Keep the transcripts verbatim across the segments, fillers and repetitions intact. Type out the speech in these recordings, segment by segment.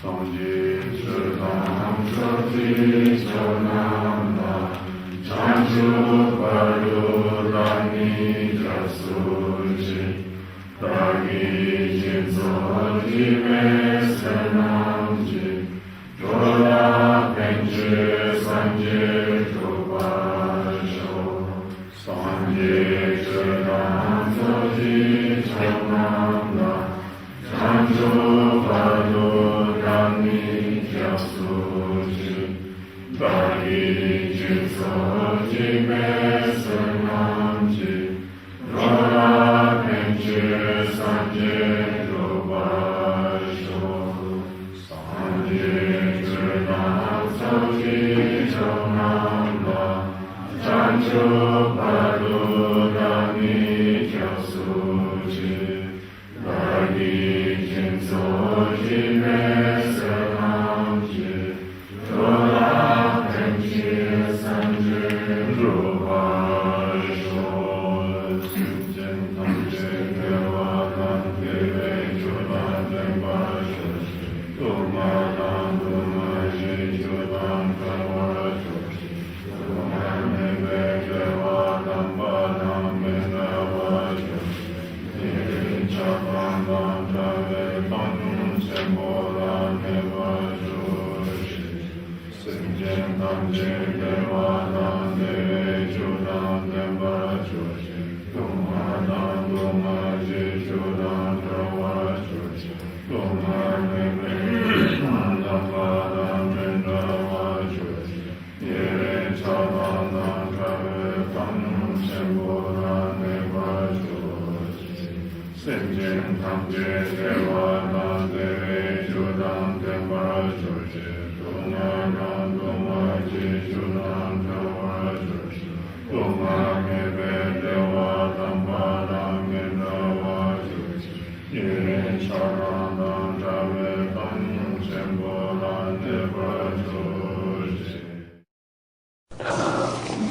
སངས་རྒྱས་ཆོས་དང་ཕྱོགས་བཅུའི་ཆོས་རྣམས་ལ། བྱང་ཆུབ་བར་དུ་བདག་ནི་སྐྱབས་སུ་མཆི། བདག་གིས་སྦྱིན་སོགས་བགྱིས་པའི་ཚེ་རྣམས་ཀྱི། འགྲོ་ལ་ཕན་ཕྱིར་སངས་རྒྱས་འགྲུབ་པར་ཤོག། སངས་རྒྱས་ཆོས་དང་ཕྱོགས་བཅུའི་ཆོས་རྣམས་ལ། བྱང་ཆུབ་བར་དུ་བདག་ནི་སྐྱབས་སུ་མཆི། བདག་གིས་སྦྱིན་སོགས་བགྱིས་པའི་ཚེ་རྣམས་ཀྱི། འགྲོ་ལ་ཕན་ཕྱིར་སངས་རྒྱས་འགྲུབ་པར་ཤོག། སངས་རྒྱས་ཆོས་དང་ཕྱོགས་བཅུའི་ཆོས་རྣམས་ལ། བྱང་ཆུབ་བར་དུ་བདག་ནི་སྐྱབས་སུ་མཆི། བདག་གིས་སྦྱིན་སོགས་བགྱིས་པའི་ཚེ་རྣམས་ཀྱི། འགྲོ་ལ་ཕན་ཕྱིར་སངས་རྒྱས་འགྲུབ་པར་ཤོག། སེམས་ཅན་ཐམས་ཅད་བདེ་བ་དང་བདེ་བའི་རྒྱུ་དང་ལྡན་པར་ཤོག་ཅིག། སྡུག་བསྔལ་དང་སྡུག་བསྔལ་གྱི་རྒྱུ་དང་བྲལ་བར་ཤོག་ཅིག། སྡུག་བསྔལ་མེད་པའི་བདེ་བ་དམ་པ་དང་མི་འབྲལ་བར་ཤོག་ཅིག། ཉེ་རིང་ཆགས་སྡང་དང་བྲལ་བའི་བཏང་སྙོམས་ཆེན་པོ་ལ་གནས་པར་ཤོག་ཅིག། སེམས་ཅན་ཐམས་ཅད་བདེ་བ་དང་བདེ་བའི་རྒྱུ་དང་ལྡན་པར་ཤོག་ཅིག། སྡུག་བསྔལ་དང་སྡུག་བསྔལ་གྱི་རྒྱུ་དང་བྲལ་བར་ཤོག་ཅིག། སྡུག་བསྔལ་མེད་པའི་དམ་པ་དང་མི་འབྲལ་བར་ཤོག་ཅིག། ཉེ་རིང་ཆགས་སྡང་དང་བྲལ་བའི་བཏང་སྙོམས་ཆེན་པོ་ལ་གནས་པར་ཤོག་ཅིག། སེམས་ཅན་ཐམས་ཅད་བདེ་བ་དང་བདེ་བའི་རྒྱུ་དང་ལྡན་པར་ཤོག་ཅིག། སྡུག་བསྔལ་དང་སྡུག་བསྔལ་གྱི་རྒྱུ་དང་བྲལ་བར་ཤོག་ཅིག། སྡུག་བསྔལ་མེད་པའི་བདེ་བ་དམ་པ་དང་མི་འབྲལ་བར་ཤོག་ཅིག། ཉེ་རིང་ཆགས་སྡང་དང་བྲལ་བའི་བཏང་སྙོམས་ཆེན་པོ་ལ་གནས་པར་ཤོག་ཅིག།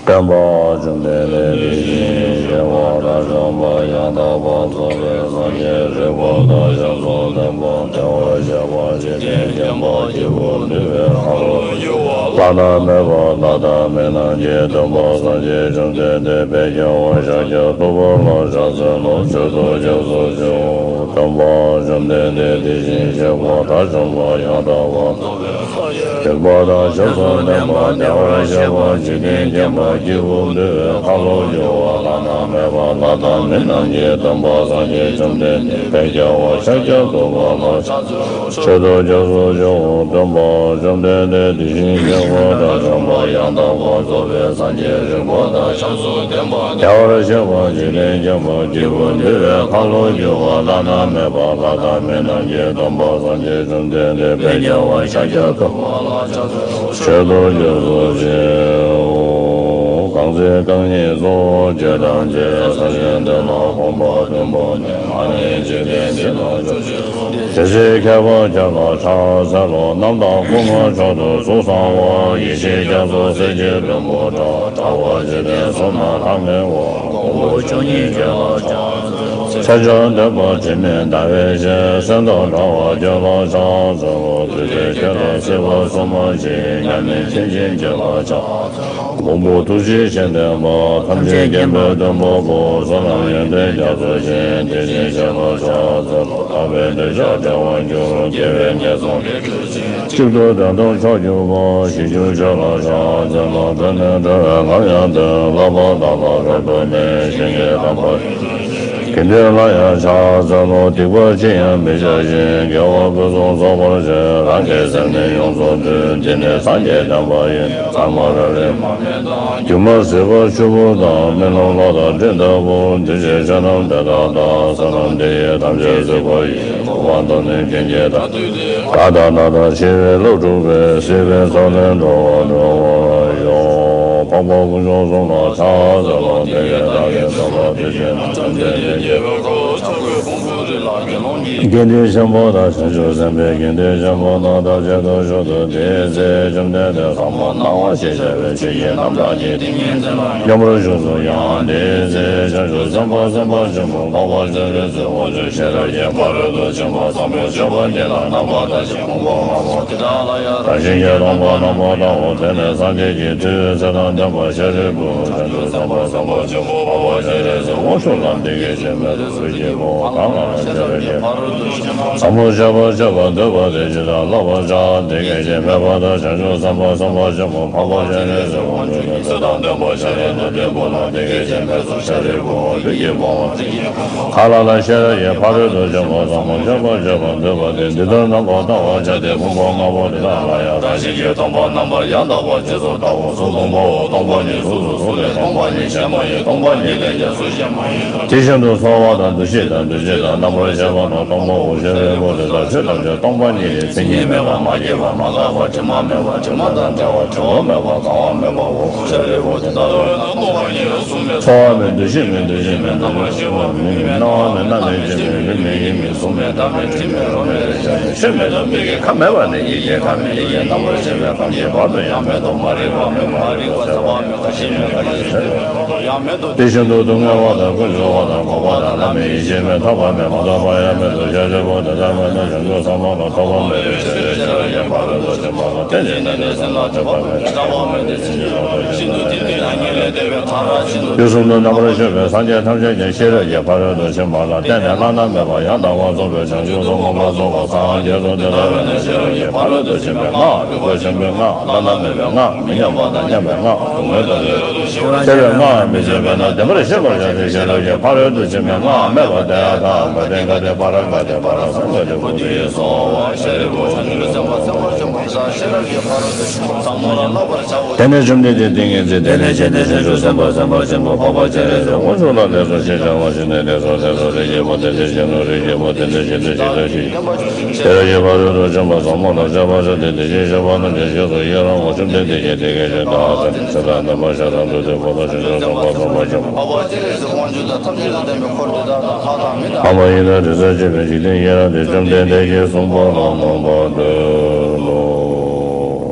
སྟོན་པ་བཅོམ་ལྡན་འདས་དེ་བཞིན་གཤེགས་པ་དང་བྱམས་པ་ཡང་དག་པར་རྫོགས་པའི་སངས་རྒྱས་རིག་པ་དང་ཞབས་སུ་ལྡན་པ་བདེ་བར་གཤེགས་པ་འཇིག་རྟེན་མཁྱེན་པ་སྐྱེས་བུ་འདུལ་བའི་འཁོར་ལོ་བསྒྱུར་བ་བླ་ན་མེད་པ་ལྷ་དང་མི་རྣམས་ཀྱི་སྟོན་པ་སངས་རྒྱས་བཅོམ་ལྡན་འདས་དཔལ་རྒྱལ་བ་ཤཱཀྱ་ཐུབ་པ་ལ་ཕྱག་འཚལ་ལོ། མཆོད་དོ་སྐྱབས་སུ་མཆིའོ། སྟོན་པ་བཅོམ་ལྡན་འདས་དེ་བཞིན་གཤེགས་པ་དང་བྱམས་པ་ཡང་དག་པར་རྫོགས་པའི་སངས་རྒྱས་རིག་པ་དང་ཞབས་སུ་ལྡན་པ་བདེ་བར་གཤེགས་པ་འཇིག་རྟེན་མཁྱེན་པ་སྐྱེས་བུ་འདུལ་བའི་འཁོར་ལོ་བསྒྱུར་བ་བླ་ན་མེད་པ་ལྷ་དང་མི་རྣམས་ཀྱི་སྟོན་པ་སངས་རྒྱས་བཅོམ་ལྡན་འདས་དཔལ་རྒྱལ་བ་ཤཱཀྱ་ཐུབ་པ་ལ་ཕྱག་འཚལ་ལོ། མཆོད་དོ་སྐྱབས་སུ་མཆིའོ། སྟོན་པ་བཅོམ་ལྡན་འདས་དེ་བཞིན་གཤེགས་པ་དང་བྱམས་པ་ཡང་དག་པར་རྫོགས་པའི་སངས་རྒྱས་རིག་པ་དང་ཞབས་སུ་ལྡན་པ་བདེ་བར་གཤེགས་པ་འཇིག་རྟེན་མཁྱེན་པ་སྐྱེས་བུ་འདུལ་བའི་འཁོར་ལོ་བསྒྱུར་བ་བླ་ན་མེད་པ་ལྷ་དང་མི་རྣམས་ཀྱི་སྟོན་པ་སངས་རྒྱས་བཅོམ་ལྡན་འདས་དཔལ་རྒྱལ་བ་ཤཱཀྱ་ཐུབ་པ་ལ་ཕྱག་འཚལ་ལོ། མཆོད་དོ་སྐྱབས་སུ་མཆིའོ། གང་ཚེ་རྐང་གཉིས་སུ་བྱོན་དང་བྱེད། ས་གཞི་འདི་ལ་གོམ་པ་བདུན་བོར་ནས། ཨ་ནི་འཇིག་རྟེན་འདི་ལ་ཕྱོགས་བཅུ་དེ་ཚེ་མཁས་པ་ཁྱེད་ལ་ཕྱག་འཚལ་ལོ། རྣམ་དག་སྐུ་མངའ་མཆོག་ཏུ་གཟུགས་བཟང་བ། ཡེ་ཤེས་རྒྱ་མཚོ་གསེར་གྱི་ལྷུན་པོ་འདྲ། དྲ་བ་འཇིག་རྟེན་གསུམ་ན་ལྷང་ངེ་བ། དགུང་ལོ་བཅུ་གཉིས་ཁྱེད་ལ་ཕྱག་འཚལ་ལོ། ཚེ་བཅུད་ལྡན་པ་དྲི་མེད་ཟླ་བའི་ཞལ། གསེར་མདོག་འདྲ་བ་ཁྱེད་ལ་ཕྱག་འཚལ་ལོ། བདུད་རྩི་ཁྱེད་ལ་སྲིད་པ་གསུམ་མ་མཆིས། མཉམ་མེད་མཁྱེན་ཅན་ཁྱེད་ལ་ཕྱག་འཚལ་ལོ། མགོན་པོ་ཐུགས་རྗེ་ཆེ་ལྡན་པ། ཐམས་ཅད་མཁྱེན་པའི་སྟོན་པ་པོ། བསོད་ནམས་ཡོན་ཏན་རྒྱ་མཚོ་ཆེ། དེ་བཞིན་གཤེགས་ལ་ཕྱག་འཚལ་ལོ། ཐར་པའི་འདོད་ཆགས་བྲལ་བར་འགྱུར། དགེ་བའི་ངན་སོང་ལས་གྲོལ་ཕྱིར། གཅིག་ཏུ་དོན་དམ་མཆོག་གྱུར་པ། ཞི་ཁྱོད་ཆོས་ལ་ཕྱག་འཚལ་ལོ། བོད་ནས་འགྲོ་བའི་ངག་ཡང་བསྟན། བསླབ་པ་དག་ལ་རབ་ཏུ་གནས། ཞིང་གི་དམ་པ་ཡོངས་སུ་དགེ་འདུན་ལ་ཡང་ཕྱག་འཚལ་ལོ། སྡིག་པ་ཅི་ཡང་མི་བྱ་ཞིང་། དགེ་བ་ཀུན་སུ་རྫོགས་པར་བྱེད། རང་གི་སེམས་ནི་ཡོངས་སུ་འདུལ། འདི་ནི་སངས་རྒྱས་བསྟན་པ་ཡིན། ཚད་མ་རབ་རིམ་མ་སྒྲོལ་དང་། སྒྱུ་མ་ཟིལ་པ་ཆུ་བུར་དང་། རྨི་ལམ་གློག་དང་སྤྲིན་ལྟ་བུ། འདུས་བྱས་ཆོས་རྣམས་དེ་དག་དང་། བསོད་ནམས་འདི་ཡིས་ཐམས་ཅད་གཟིགས་པ་ཡི། གོ་འཕང་ཐོབ་ནས་མཁྱེན་ཅིང་ཐར། ག་དང་ན་དང་འཆི་བའི་རླབས་འཁྲུགས་པའི། སྲིད་པའི་མཚོ་ལས་འགྲོ་བ་སྒྲོལ་བར་ཤོག། འཕགས་པ་དཀོན་མཆོག་གསུམ་ལ་ཕྱག་འཚལ་ལོ། དེ་ཡི་བདག་གིས་ཐོབ་པ་དེ་བཞིན་ནོ། ཐམས་ཅད་ཀྱི་དགེ་བའི་རྩ་བ་ཆགས་པའི་ཕུང་པོ་དེ། དགེ་འདུན་ཆེན་པོ་དང་། བྱང་ཆུབ་སེམས་དཔའི་དགེ་འདུན་ཆེན་པོ་རྣམས་ཐམས་ཅད་དུ་བཞུགས་སོ། དེའི་ཚེ་བཅོམ་ལྡན་འདས་ཟབ་མོ་སྣང་བ་ཞེས་བྱ་བའི་ཆོས་ཀྱི་རྣམ་གྲངས་ཀྱི་ཏིང་ངེ་འཛིན་ལ་མཉམ་པར་བཞུགས་སོ། ཡང་དེའི་ཚེ་བྱང་ཆུབ་སེམས་དཔའ་སེམས་དཔའ་ཆེན་པོ་འཕགས་པ་སྤྱན་རས་གཟིགས་དབང་ཕྱུག་ཤེས་རབ་ཀྱི་ཕ་རོལ་ཏུ་ཕྱིན་པ་ཟབ་མོ་སྤྱོད་པ་འདི་ལ་རྣམ་པར་ཐར་ཞིང་ཕུང་པོ་ལྔ་པོ་དེ་དག་ལ་ཡང་རང་བཞིན་གྱིས་སྟོང་པར་རྣམ་པར་བལྟའོ། དེ་ནས་སངས་རྒྱས་ཀྱིས་ཐུགས་ཚད་དང་ལྡན་པ་ཤཱ་རིའི་བུ། བྱང་ཆུབ་སེམས་དཔའ་སེམས་དཔའ་ཆེན་པོ་འཕགས་པ་སྤྱན་རས་གཟིགས་དབང་ཕྱུག་ལ་འདི་སྐད་ཅེས་སྨྲས་སོ། གཟུགས་ཀྱི་ཕུང་པོ་གང་ལ་ཡང་ཤེས་རབ་ཀྱི་ཟབ་མོ་སྤྱོད་པ་སྤྱད་པར་འདོད་པ་དེས་ཇི་ལྟར་བསླབ་པར་བྱ། དེ་སྐད་ཅེས་སྨྲས་པ་དང་། བྱང་ཆུབ་སེམས་དཔའ་སེམས་དཔའ་ཆེན་པོ་འཕགས་པ་སྤྱན་རས་གཟིགས་དབང་ཕྱུག་གིས་ཚད་དང་ལྡན་པ་ཤཱ་ར་དྭ་ཏིའི་བུ་ལ་འདི་སྐད་ཅེས་སྨྲས་སོ། ཤཱ་རིའི་བུའོ། ལུས་ཀྱི་ཕུང་པོ་གང་ལ་ཡང་ཤེས་རབ་ཀྱི་ཕ་རོལ་ཏུ་ཕྱིན་པ་ཟབ་མོ་སྤྱོད་པ་སྤྱད་པར་འདོད་པ་དེས་འདི་ལྟར་རྣམ་པར་བལྟ་བར་བྱ་སྟེ། ཕུང་པོ་ལྔ་པོ་དེ་དག་ལ་ཡང་རང་བཞིན་གྱིས་སྟོང་པར་རྣམ་པར་ཡང་དག་པར་རྗེས་སུ་བལྟའོ། གཟུགས་སྟོང་པའོ། སྟོང་པ་ཉིད་གཟུགས་སུ་གཟུགས་ལས་སྟོང་པ་ཉིད་གཞན་མ་ཡིན། སྟོང་པ་ཉིད་ལས་ཀྱང་གཟུགས་གཞན་མ་ཡིན། དེ་བཞིན་དུ་ཚོར་བ་དང་། འདུ་ཤེས་དང་། འདུ་བྱེད་དང་། རྣམ་པར་ཤེས་པ་རྣམས་སྟོང་པའོ། ཤཱ་རིའི་བུ། དེ་དག་ཆོས་ཐམས་ཅད་སྟོང་པ་ཉིད་ལས། མཚན་ཉིད་མེད་པ། མ་སྐྱེས་པ། མ་འགགས་པ། དྲི་མ་མེད་པ། དྲི་མ་དང་བྲལ་བ། བྲི་བ་མེད་པ། གང་བ་མེད་པའོ། ཤཱ་རིའི་བུ། དེ་དག་ཚོར་བ་མེད། འདུ་ཤེས་མེད། འདུ་བྱེད་མེད། རྣམ་པར་ཤེས་པ་མེད། སྣང་བ་མེད། རྣམ་མེད། དབྱེར་མེད། ལུས་མེད། ཡིད་མེད། གཟུགས་མེད། རྟག་མེད། དྲི་མེད། རོ་མེད། རེག་བྱ་མེད། ཆོས་མེད་དང་མིག་གི་ཁམས་མེད་པ་ནས་ཡིད་ཀྱི་ཁམས་མེད། ཡིད་ཀྱི་རྣམ་པར་ཤེས་པའི་ཁམས་ཀྱི་བར་དུ་ཡང་མེད་དོ། མ་རིག་པ་མེད། མ་རིག་པ་ཟད་པ་མེད། ཁ་ཞེ་མེད། ཁ་ཞེ་ཟད་པ་ཡང་མེད་དོ། དེ་བཞིན་དུ་སྡུག་བསྔལ་བ་དང་། ཀུན་འབྱུང་བ་དང་། འགོག་པ་དང་། ལམ་མེད། ཡེ་ཤེས་མེད། ཐོབ་པ་མེད། མ་ཐོབ་པ་ཡང་མེད་དོ། ཤཱ་རིའི་བུ། དེ་ལྟར་མེད་ན་བྱང་ཆུབ་སེམས་དཔའ་ལ་ཐོབ་པ་མེད་པའི་ཕྱིར་ཏེ། ཤེས་རབ་ཀྱི་ཕ་རོལ་ཏུ་ཕྱིན་པ་ལ་བརྟེན་ནས་ནི་སེམས་ལ་སྐྱོ་བ་མེད། ཀྱི་རྩ་བ་མེད་དེ། སེམས་ཀྱི་ལོག་པའི་ཤིན་ཏུ་དེ་ནི་ཡང་ཉིད་ལས་འདས་པའི་མཐར་ཕྱིན་ཏོ། དུས་གསུམ་དུ་རྣམ་པར་དཔྱོད་པའི་སངས་རྒྱས་ཐམས་ཅད་ཀྱང་ཤེས་རབ་ཀྱི་ཕ་རོལ་ཏུ་ཕྱིན་པ་ལ་བརྟེན་ནས་བླ་ན་མེད་པ་ཡང་དག་པར་རྫོགས་པའི་བྱང་ཆུབ་ཏུ་མངོན་པར་རྫོགས་པར་སངས་རྒྱས་སོ། དེ་ལྟ་བས་ན་ཤེས་རབ་ཀྱི་ཕ་རོལ་ཏུ་ཕྱིན་པའི་སྔགས། རིག་པ་ཆེན་པོའི་སྔགས། བླ་ན་མེད་པའི་སྔགས། མི་མཉམ་པ་དང་མཉམ་པའི་སྔགས། སྡུག་བསྔལ་དང་བྲལ་བའི་སྔགས། མི་བརྗེད་པས་ན་བདེན་པར་གཤེགས་པར་བྱ་སྟེ། ཤེས་རབ་ཀྱི་ཕ་རོལ་ཏུ་ཕྱིན་པའི་སྔགས་སྨྲས་པ་དེ་ཡང་དག་པ་སྟེ། ག་དེ་སྦ་ར་ག་དེ་སྦ་ར་སཾ་ག་དེ་བོ་དྷི་ཡེ་སྭཱ་ཧཱ། ཤཱ་རིའི་བུ། བྱང་ཆུབ་སེམས་དཔའ་སེམས་དཔའ་ཆེན་པོ་དེ་དག་ཤེས་རབ་ཀྱི་ཕ་རོལ་ཏུ་ཕྱིན་པ་ཟབ་མོ་ལ་བསླབ་པར་བྱའོ། དེ་ནས་བཅོམ་ལྡན་འདས་ཏིང་ངེ་འཛིན་དེ་ལས་བྱས་ཏེ། བྱང་ཆུབ་སེམས་དཔའ་སེམས་དཔའ་ཆེན་པོ་འཕགས་པ་སྤྱན་རས་གཟིགས་དབང་ཕྱུག་ལ་ལེགས་སོ་ཞེས་བྱ་བ་བྱིན་ནས། ལེགས་སོ། ལེགས་སོ། རིགས་ཀྱི་བུ་དེ་འདྲའི་ཞིག་ནོ། རིགས་ཀྱི་བུ་དེ་འདྲའི་ཞིག་ནོ། ཞེས་བྱ་ཞིང་། ཤེས་རབ་ཀྱི་ཕ་རོལ་ཏུ་ཕྱིན་པ་ཟབ་མོ་ལ་སྤྱད་པར་བྱ་སྟེ། དེ་བཞིན་གཤེགས་པ་རྣམས་ཀྱང་བཞུགས་སོ། ཡི་རང་ངོ་། བཅོམ་ལྡན་འདས་ཀྱིས་དེ་སྐད་ཅེས་བསྟན་ཏོ། ཚེ་དང་ལྡན་པ་ཤ་ར་དྭ་ཏིའི་བུ་དང་། བྱང་ཆུབ་སེམས་དཔའ་སེམས་དཔའ་ཆེན་པོ། འཕགས་པ་སྤྱན་རས་གཟིགས་དབང་ཕྱུག་དང་ཐམས་ཅད་དང་ལྡན་པའི་འཁོར་དེ་དག་དང་། ལྷ་དང་མི་དང་། ལྷ་མ་ཡིན་ན་དྲི་ཟར་བཅས་པའི་འཇིག་རྟེན་ཡི་རངས་ཏེ། བཅོམ་ལྡན་འདས་ཀྱིས་གསུངས་པ་ལ་མོས་པར་འདོད་ལོ།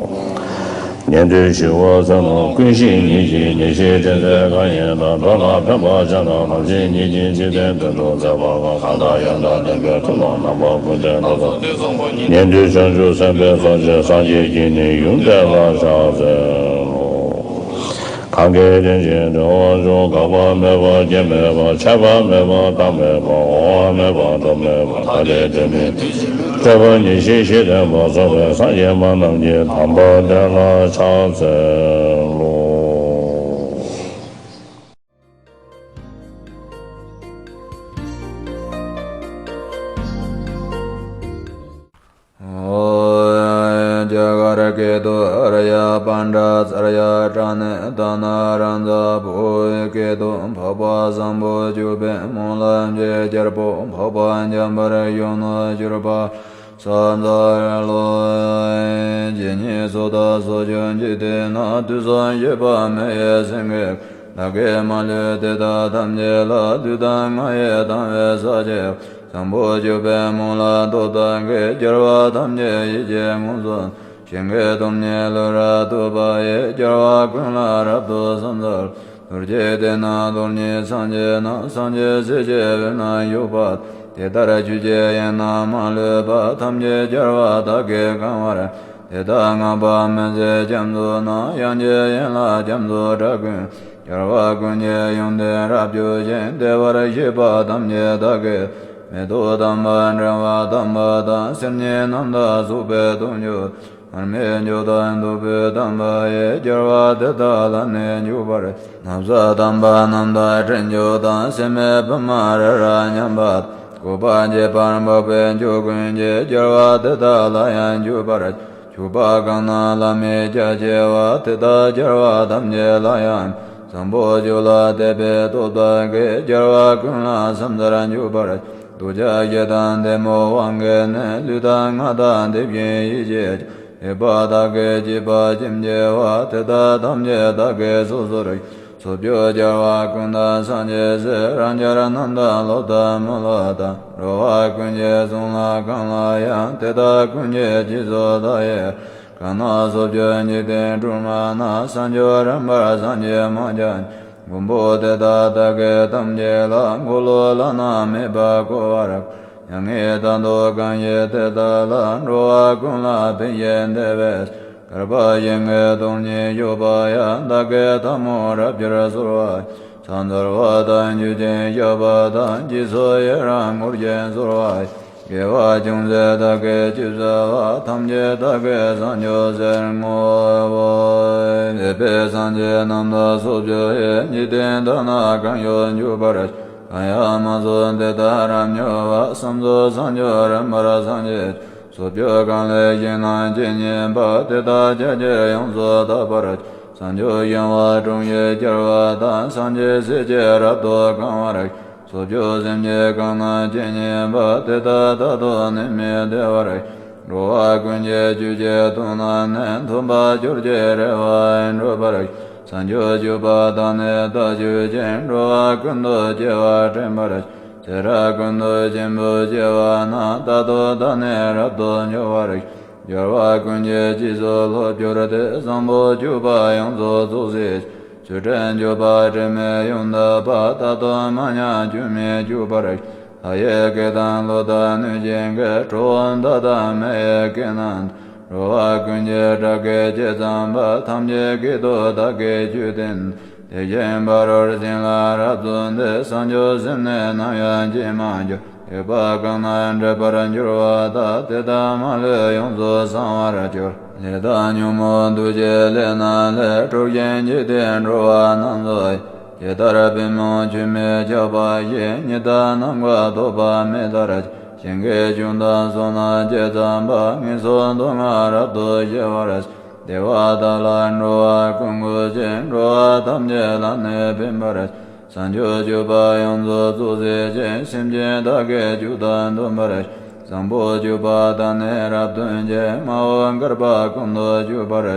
ཉན་ཐོས་ཞི་བ་ཚོལ་རྣམས་ཀུན་ཤེས་ཉིད་ཀྱིས། ཉེར་ཞིའི་དྲན་ཚད་གང་ཡིན་དང་། འགྲོ་ལ་ཕན་པར་བྱ་རྣམས་རང་བཞིན་ཉིད་ཀྱིས། འཇིག་རྟེན་དོན་དུ་མཛད་པ་གང་། གང་དང་ཡང་དག་ལྡན་པའི་ཐུབ་རྣམས་རྣམ་པ་ཀུན་ལྡན་ལ་སོགས། ཉན་ཐོས་བྱང་ཆུབ་སེམས་དཔའི་ཚོགས་ཀྱིས། སངས་རྒྱས་ཀྱིས་ནི་ཡུམ་དེ་ལ་ཕྱག་འཚལ་ལོ། གང་གིས་རིན་ཆེན་འབྲེལ་བར་འབྱུང་། འགག་པ་མེད་པ་སྐྱེ་མེད་པ། ཆད་པ་མེད་པ་རྟག་མེད་པ། འོང་བ་མེད་པ་འགྲོ་མེད་པ། ཐ་དད་དོན་མིན་སྤྲོས་པ་ཉེར་ཞི་ཞི་བསྟན་པ་སོགས་པའི་སངས་རྒྱས་མ་རྣམས་ཀྱི་དམ་པ་དེ་ལ་ཕྱག་འཚལ་ལོ། རྒྱ་གར་སྐད་དུ། ཨཱརྱ་པཎྜི་ཏ་ཨཱརྱ་པྲ་ཎི་ད་ན་རཱ་ཛ། བོད་སྐད་དུ། འཕགས་པ་བཟང་པོ་སྤྱོད་པའི་སྨོན་ལམ་གྱི་རྒྱལ་པོ་འཕགས་པ་འཇམ་དཔལ་གཞོན་ནུར་གྱུར་པ། ས་འཛམ་བུ་གླིང་ཇི་སྙེད་སུ་དག་སུ་བྱོན་ཅིག་དེ་ན་དུས་གསུམ་གཤེགས་པ་མི་ཡི་སེང་གེ་བདག་གིས་མ་ལུས་དེ་དག་ཐམས་ཅད་ལ། ལུས་དང་ངག་ཡིད་དང་བས་ཕྱག་བགྱིའོ། བཟང་པོ་སྤྱོད་པའི་སྨོན་ལམ་ཐོབ་པར་བགྱི། རྒྱལ་བ་ཐམས་ཅད་ཡིད་ཀྱིས་མངོན་སུམ་ཞིང་གི་སྟོང་ཉིད་ལུས་རབ་ཐོབ་པ་ཡི། རྒྱལ་བ་ཀུན་ལ་རབ་ཏུ་ཕྱག་འཚལ་ལོ། རྡོ་རྗེ་གདན་ནི་རྡོ་རྗེ་འཆང་གི་ནང་། སངས་རྒྱས་སྲས་བཅས་པའི་ནང་བཞུགས་པ་དེ་ལྟར་ཆོས་ཀྱི་དབྱིངས་རྣམས་མ་ལུས་པ། ཐམས་ཅད་རྒྱལ་བ་དག་གིས་གང་བར་དེ་དག་བསྔགས་པ་སྨྲས་ཚུལ་རྒྱ་མཚོ་ནང་། དབྱངས་ཀྱི་ཡན་ལག་རྒྱ་མཚོའི་སྒྲ་ཀུན་རྒྱལ་བ་ཀུན་གྱི་ཡོན་ཏན་རབ་བརྗོད་ཅིང་། བདེ་བར་གཤེགས་པ་ཐམས་ཅད་བདག་གིས་མེ་ཏོག་དམ་པ་བཀྲམ་པ་དམ་པ་དང་། གསེར་ཉི་རྣམས་དང་སོགས་པའི་དུང་ཆོས་མར་མེ་མཆོག་དང་བདུག་སྤོས་དམ་པ་ཡིས། རྒྱལ་བ་དེ་དག་ལ་ནི་འཇུག་པར་བྱ། ན་བཟའ་དམ་པ་རྣམས་དང་སྤྲིན་མཆོག་དང་། སྲན་མའི་བི་མ་རི་རབ་མཉམ་པ་དང་། བཀོད་པ་ཁྱད་པར་འཕགས་པའི་མཆོག་ཀུན་གྱིས། རྒྱལ་བ་དེ་དག་ལ་ཡང་འཇུག་པར་བྱ། ཕྱུ་པ་གང་རྣམས་བླ་མེད་རྒྱ་ཆེ་བ། དེ་དག་རྒྱལ་བ་ཐམས་ཅད་ལ་ཡང་བཟང་པོ་སྤྱོད་ལ་དད་པས་ཐོབ་པར་བགྱི། རྒྱལ་བ་ཀུན་ལ་ཕྱག་འཚལ་འཇུག་པར་བྱ། འདོད་ཆགས་ཞེ་སྡང་གཏི་མུག་དབང་གིས་ནི། ལུས་དང་ངག་དང་དེ་བཞིན་ཡིད་ཀྱིས་ཀྱང་། ལེགས་པར་བདག་གིས་བགྱིས་པ་ཅིས་བགྱི་བ། དེ་དག་ཐམས་ཅད་བདག་གིས་སོ་སོར་བཤགས། ཚོགས་རྒྱུ་རྒྱལ་བ་ཀུན་བདག་སངས་རྒྱས་སྲས། རང་རྒྱལ་རྣམ་དག་སློབ་དང་མི་སློབ་དང་། འགྲོ་བ་ཀུན་གྱི་གསུང་ལ་གང་ལ་ཡང་། དེ་དག་ཀུན་གྱི་རྗེས་སུ་བདག་ཡི། གང་རྣམས་ཚོགས་རྒྱུ་འཇིག་རྟེན་སྒྲོན་མ་ན། བྱང་ཆུབ་རིམ་པར་སངས་རྒྱས་མ་ཆགས། མགོན་པོ་དེ་དག་བདག་གིས་ཐམས་ཅད་ལ། འཁོར་ལོ་བླ་ན་མེད་པར་བསྐོར་བར། མྱ་ངན་དང་དུ་གང་ཞིག་དེ་དག་ལ། འགྲོ་བ་ཀུན་ལ་ཕན་ཞིང་བདེ་བའི། བསྐལ་པ་ཞིང་གི་སྟོང་ཉིད་བཞུགས་པ་ཡང་། བདག་གིས་ཐལ་མོ་རབ་ཀྱིས་གསོལ་བ། ཕྱག་འཚལ་བ་དང་མཆོད་ཅིང་བཤགས་པ་དང་། རྗེས་སུ་ཡི་རང་བསྔོ་ཞིང་གསོལ་བ། དགེ་བ་ཅུང་ཟད་བདག་གིས་ཅི་བསགས་པ། ཐམས་ཅད་བདག་གིས་བྱང་ཆུབ་ཕྱིར་བསྔོའོ། འདས་པའི་སངས་རྒྱས་རྣམས་དང་ཚོགས་བསགས་ཤིང་། འཇིག་རྟེན་དག་ན་གང་བཞུགས་འཇུག་པར། གང་ཡང་མ་གསུངས་དེ་དག་རབ་བསྔོས་པ། བསམ་རྫོགས་བྱང་ཆུབ་རིམ་པར་སངས་རྒྱས། ཚོགས་རྒྱུ་གང་ལས་བཞེངས་ན་ཇི་སྙེད་པ། དེ་དག་ཕྱོགས་བཅུར་ཡོངས་སུ་དག་པར། བྱང་ཆུབ་ཤིང་དབང་དྲུང་ཡིས་སྦྱར་བ་དང་། སངས་རྒྱས་སྲས་ཀྱིས་རབ་ཏུ་གང་བར། ཚོགས་རྒྱུ་སེམས་ཅན་གང་ན་ཇི་སྙེད་པ། དེ་དག་རྟག་ཏུ་ནད་མེད་བདེ་བར། འགྲོ་བ་ཀུན་གྱི་རྒྱུད་ཀྱི་དོན་རྣམས་ནི། མཐུན་པར་གྱུར་ཅིང་རེ་བ་འགྲུབ་པར། བྱང་ཆུབ་སྤྱོད་པ་དང་ནི་བདག་སྤྱོད་ཅིང་། འགྲོ་བ་ཀུན་ཏུ་སྐྱེ་བ་དྲན་པར་བྱ། ཚེ་རབས་ཀུན་ཏུ་ཞིང་དུ་སྐྱེ་བ་ན། རྟག་ཏུ་བདག་ནི་རབ་ཏུ་འབྱུང་བར་ཤོག། རྒྱལ་བ་ཀུན་གྱི་རྗེས་སུ་སློབ་གྱུར་ཏེ། བཟང་པོ་སྤྱོད་པ་ཡོངས་སུ་རྫོགས་སའི་ཕྱིར། ཆོས་དྲན་སྤྱོད་པ་དྲི་མེད་ཡོན་བཏབ་པ། རྟག་ཏུ་མ་ཉམས་སྐྱོན་མེད་སྤྱོད་པར་ཤོག། ལྷ་ཡི་སྐད་དང་ཀླུ་དང་གནོད་སྦྱིན་སྐད། གྲུལ་བུམ་དག་དང་མི་ཡི་སྐད་རྣམས་དང་། འགྲོ་བ་ཀུན་གྱི་སྒྲ་སྐད་ཇི་ཙམ་པ། ཐམས་ཅད་སྐད་དུ་བདག་གིས་ཆོས་བསྟན། དེ་བཞིན་ཕ་རོལ་ཕྱིན་ལ་རབ་བརྩོན་ཏེ། བྱང་ཆུབ་སེམས་ནི་ནམ་ཡང་བརྗེད་མ་གྱུར། ཡོད་པ་གང་རྣམས་འབྲེལ་པར་འབྱུང་བ་དག། དེ་དག་མ་ལུས་ཡོངས་སུ་བྱང་བར་གྱུར། ལས་དང་ཉོན་མོངས་འདུ་བྱེད་ལས་རྣམས་ལས། འཁྲུགས་ཤིང་འཇིག་རྟེན་འགྲོ་བ་རྣམས་སུ། ཇི་ལྟར་པུས་མོ་ཆུ་མིག་ཁྱབ་པ་བཞིན། ཉི་ཟླ་ནམ་མཁའ་ཐོགས་པ་མེ་ལྟར། ཞིང་གི་ཆུ་དང་སོ་ནམ་ཇི་ཙམ་པ། ངན་སོང་སྡུག་བསྔལ་རབ་ཏུ་ཞི་བར། བདེ་བ་དག་ལ་འགྲོ་བ་ཀུན་འགོད་ཅིང་། འགྲོ་བ་ཐམས་ཅད་ལ་ནི་ཕན་པར། བྱང་ཆུབ་སྤྱོད་པ་ཡོངས་སུ་རྫོགས་བྱེད་ཅིང་། སེམས་ཅན་དག་གི་སྤྱོད་དང་མཐུན་པར། བཟང་པོ་སྤྱོད་པ་དག་ནི་རབ་སྟོན་ཅིང་། མ་འོངས་བསྐལ་པ་ཀུན་ཏུ་སྤྱོད་པར།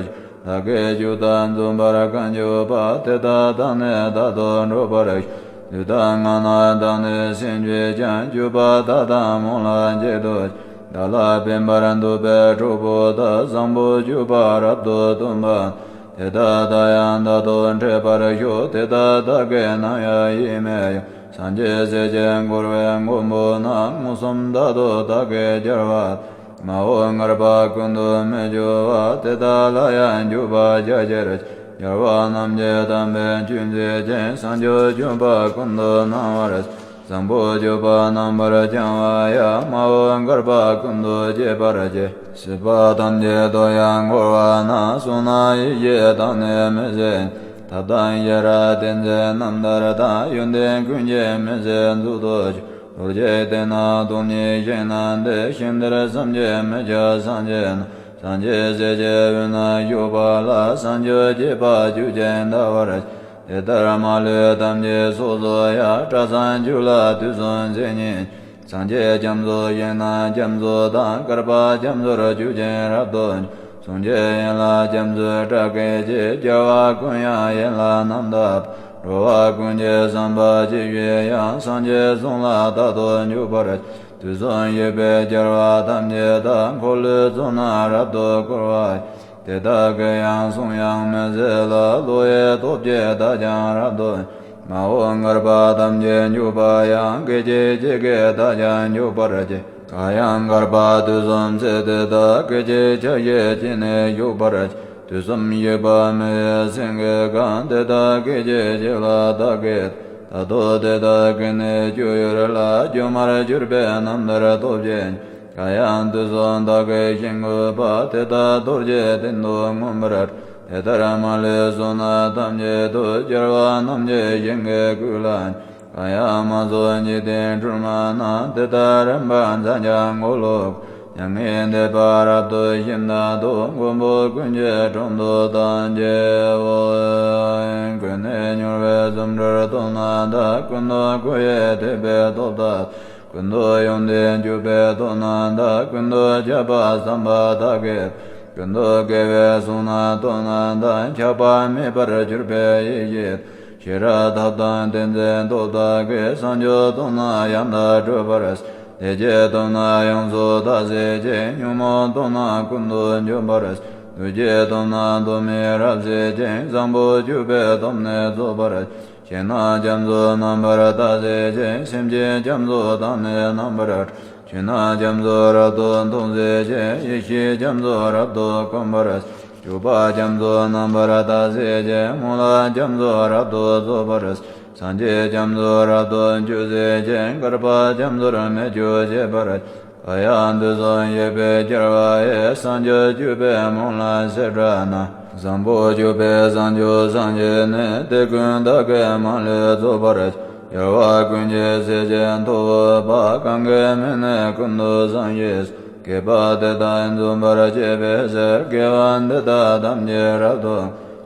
བདག་གི་སྤྱོད་དང་མཚུངས་པར་གང་སྤྱོད་པ། དེ་དག་དང་ནི་རྟག་ཏུ་འགྲོགས་པར་ཤོག། ལུས་དང་ངག་རྣམས་དག་ནི་སེམས་ཀྱིས་ཀྱང་། སྤྱོད་པ་དག་དང་སྨོན་ལམ་གཅིག་ཏུ་བྱ། བདག་ལ་ཕན་པར་འདོད་པའི་གྲོགས་པོ་དག། བཟང་པོ་སྤྱོད་པ་རབ་ཏུ་སྟོན་པ། དེ་དག་དང་ཡང་དག་ཏུ་འཕྲད་པར་ཤོག། དེ་དག་བདག་གིས་ནམ་ཡང་ཡིད་མི་དབྱུང་། སངས་རྒྱས་སྲས་ཀྱིས་བསྐོར་བའི་མགོན་པོ་རྣམས། མངོན་སུམ་རྟག་ཏུ་བདག་གིས་སྦྱར་བ། མ་འོངས་བསྐལ་པ་ཀུན་ཏུ་མི་སྐྱོ་བ། དེ་དག་ལ་ཡང་འཇུག་པར་བྱ་ཕྱིར། རྒྱལ་བ་རྣམས་ཀྱི་དམ་པའི་ཆོས་མཛད་ཅིང་། བྱང་ཆུབ་སྤྱོད་པ་ཀུན་ཏུ་སྣང་བར། བཟང་པོ་སྤྱོད་པ་རྣམ་པར་སྦྱང་བ་ཡང་། མ་འོངས་བསྐལ་པ་ཀུན་ཏུ་སྐྱེ་བར་བྱེད། སྲིད་པ་ཐམས་ཅད་དུ་ཡང་འཁོར་བ་ན། བསོད་ནམས་ཡེ་ཤེས་དག་ནི་མི་ཟད། ཐབས་དང་ཤེས་རབ་ཏིང་འཛིན་རྣམ་ཐར་དང་། ཡོན་ཏན་ཀུན་གྱི་མི་ཟད་མཛོད་དུ་གྱུར། རྡོ་རྗེ་སྟེང་ན་སྟོང་ཉིད་ཞིང་རྣམས་ཏེ། ཞིང་དེར་བསམ་གྱིས་མི་ཁྱབ་སེམས་ཅན་རྣམས། སངས་རྒྱས་སྲས་ཀྱི་དབུས་ན་བཞུགས་པ་ལ། བྱང་ཆུབ་སྤྱོད་པ་སྤྱོད་ཅིང་བལྟ་བར་བྱ། དེ་ལྟར་མ་ལུས་ཐམས་ཅད་ཚོགས་རྫོགས་ཡང་། སྐྲ་བསང་བཅུ་ལ་དུས་གསུམ་ཚེ་སྙིང་རྗེ། སངས་རྒྱས་རྒྱ་མཚོ་ཞིང་རྣམས་རྒྱ་མཚོ་དང་། བསྐལ་པ་རྒྱ་མཚོར་སྤྱོད་ཅིང་རབ་ཏུ་འཇུག། གསུང་གཅིག་ཡན་ལག་རྒྱ་མཚོའི་སྒྲ་སྐད་ཀྱིས། རྒྱལ་བ་ཀུན་དབྱངས་ཡན་ལག་རྣམ་དག་པ། འགྲོ་བ་ཀུན་གྱི་བསམ་པ་ཇི་བཞིན་དབྱངས། སངས་རྒྱས་གསུང་ལ་རྟག་ཏུ་འཇུག་པར། དུས་གསུམ་གཤེགས་པའི་རྒྱལ་བ་ཐམས་ཅད་དག། འཁོར་ལོའི་ཚོགས་རྣམས་རབ་ཏུ་བསྐོར་བ། དེ་དག་གི་ཡང་གསུང་དབྱངས་མི་ཟད་ལ། བློ་ཡི་སྟོབས་ཀྱིས་བདག་ཀྱང་རབ་ཏུ། མ་འོངས་བསྐལ་པ་ཐམས་ཅད་འཇུག་པ་ཡང་། སྐད་ཅིག་གཅིག་གིས་བདག་ཀྱང་འཇུག་པར་བྱེད། གང་ཡང་བསྐལ་པ་དུས་གསུམ་ཚེ་དེ་དག། སྐད་ཅིག་ཆ་ཤས་གཅིག་ནི་ཞུགས་པར་བྱེད། དུས་གསུམ་གཤེགས་པ་མི་ཡི་སེང་གེ་གང་། དེ་དག་སྐད་ཅིག་གཅིག་ལ་བདག་གིས། ད་དུ་དེ་དག་གི་ནི་སྤྱོད་ཡུལ་ལ། སྒྱུ་མར་གྱུར་པའི་རྣམ་ཐར་སྟོབས་ཀྱིས། གང་ཡང་དུས་གསུམ་བདག་གིས་བཞེངས་དགོས་པ། དེ་དག་རྡོ་རྗེའི་སྟེང་དུ་མངོན་པར། དེ་ལྟར་མ་ལུས་བསོད་ནམས་ཐམས་ཅད་དུ། སྦྱར་བ་རྣམས་ཀྱིས་ཞིང་གི་ཀུན་ལ། གང་ཡང་མ་གསུངས་འཇིག་རྟེན་སྒྲོན་མ་ན། དེ་དག་རིམ་པར་མཛད་ཀྱང་འཁོར་ལོ། མྱ་ངན་འདས་པ་རབ་ཏུ་ཞི་ནས་སུ། མགོན་པོ་ཀུན་གྱི་དྲུང་དུ་བདག་མཆིའོ། ཀུན་ནས་མྱུར་བའི་རྫུ་འཕྲུལ་སྟོབས་རྣམས་དང་། ཀུན་ཏུ་སྒོ་ཡི་ཐེག་པའི་སྟོབས་དག། ཀུན་ཏུ་ཡོན་ཏན་བརྗོད་པའི་སྟོབས་རྣམས་དང་། ཀུན་ཏུ་ཁྱབ་པ་བསམ་པ་ཐག་གིས། ཀུན་ཏུ་དགེ་བའི་གསུང་རྣམས་སྟོབས་རྣམས་དང་། ཆགས་པ་མེད་པར་གྱུར་པའི་ཡེ་ཤེས། ཤེས་རབ་ཐབས་དང་ཏིང་འཛིན་སྟོབས་དག་གིས། བསམ་བརྗོད་བཏང་ན་ཡང་དག་འགྲུབ་པར་བྱེད། བདེ་སྐྱིད་བཏང་ན་ཡོངས་སུ་དག་བྱེད་ཅིང་། ཉོན་མོངས་བཏང་ན་ཀུན་ཏུ་འབྱུང་བར་བྱེད། སྡུག་བསྔལ་བཏང་ན་སྡུག་བསྔལ་རབ་བྱེད་ཅིང་། བཟང་པོ་སྤྱོད་པའི་སྟོབས་ནི་རྫོགས་པར་བྱེད། ཞིང་རྣམས་རྒྱ་མཚོ་རྣམ་པར་དག་བྱེད་ཅིང་། སེམས་ཅན་རྒྱ་མཚོ་དག་ནི་རྣམ་པར་གྲོལ། ཆོས་རྣམས་རྒྱ་མཚོ་རབ་ཏུ་མཐོང་བྱེད་ཅིང་། ཡེ་ཤེས་རྒྱ་མཚོ་རབ་ཏུ་བསྒོམ་པར་བྱེད། སྤྱོད་པ་རྒྱ་མཚོ་རྣམ་པར་དག་བྱེད་ཅིང་། སྨོན་ལམ་རྒྱ་མཚོ་རབ་ཏུ་རྫོགས་པར་བྱེད། སངས་རྒྱས་རྒྱ་མཚོ་རབ་ཏུ་སྤྱོད་བྱེད་ཅིང་། བསྐལ་པ་རྒྱ་མཚོར་མི་སྐྱོ་བྱེད་པར་བྱེད། གང་ཡང་དུས་གསུམ་གཤེགས་པའི་རྒྱལ་བ་ཡི། བསམ་བརྗོད་སྤྱོད་པའི་སྨོན་ལམ་བྱེ་བྲག་རྣམས། བཟང་པོ་སྤྱོད་པའི་བཟང་སྤྱོད་སངས་རྒྱས་ནི། དེ་ཀུན་བདག་གིས་མ་ལུས་རྫོགས་པར་བྱེད། རྒྱལ་བ་ཀུན་གྱི་སྲས་ཀྱི་ཐུ་བོ་པ། གང་གི་མིང་ནི་ཀུན་ཏུ་བཟང་ཞེས་བྱ། བསྐལ་པ་འདི་དག་འཇོམས་པར་བྱེད་པའི་ཕྱིར། དགེ་བ་འདི་དག་ཐམས་ཅད་རབ་ཏུ་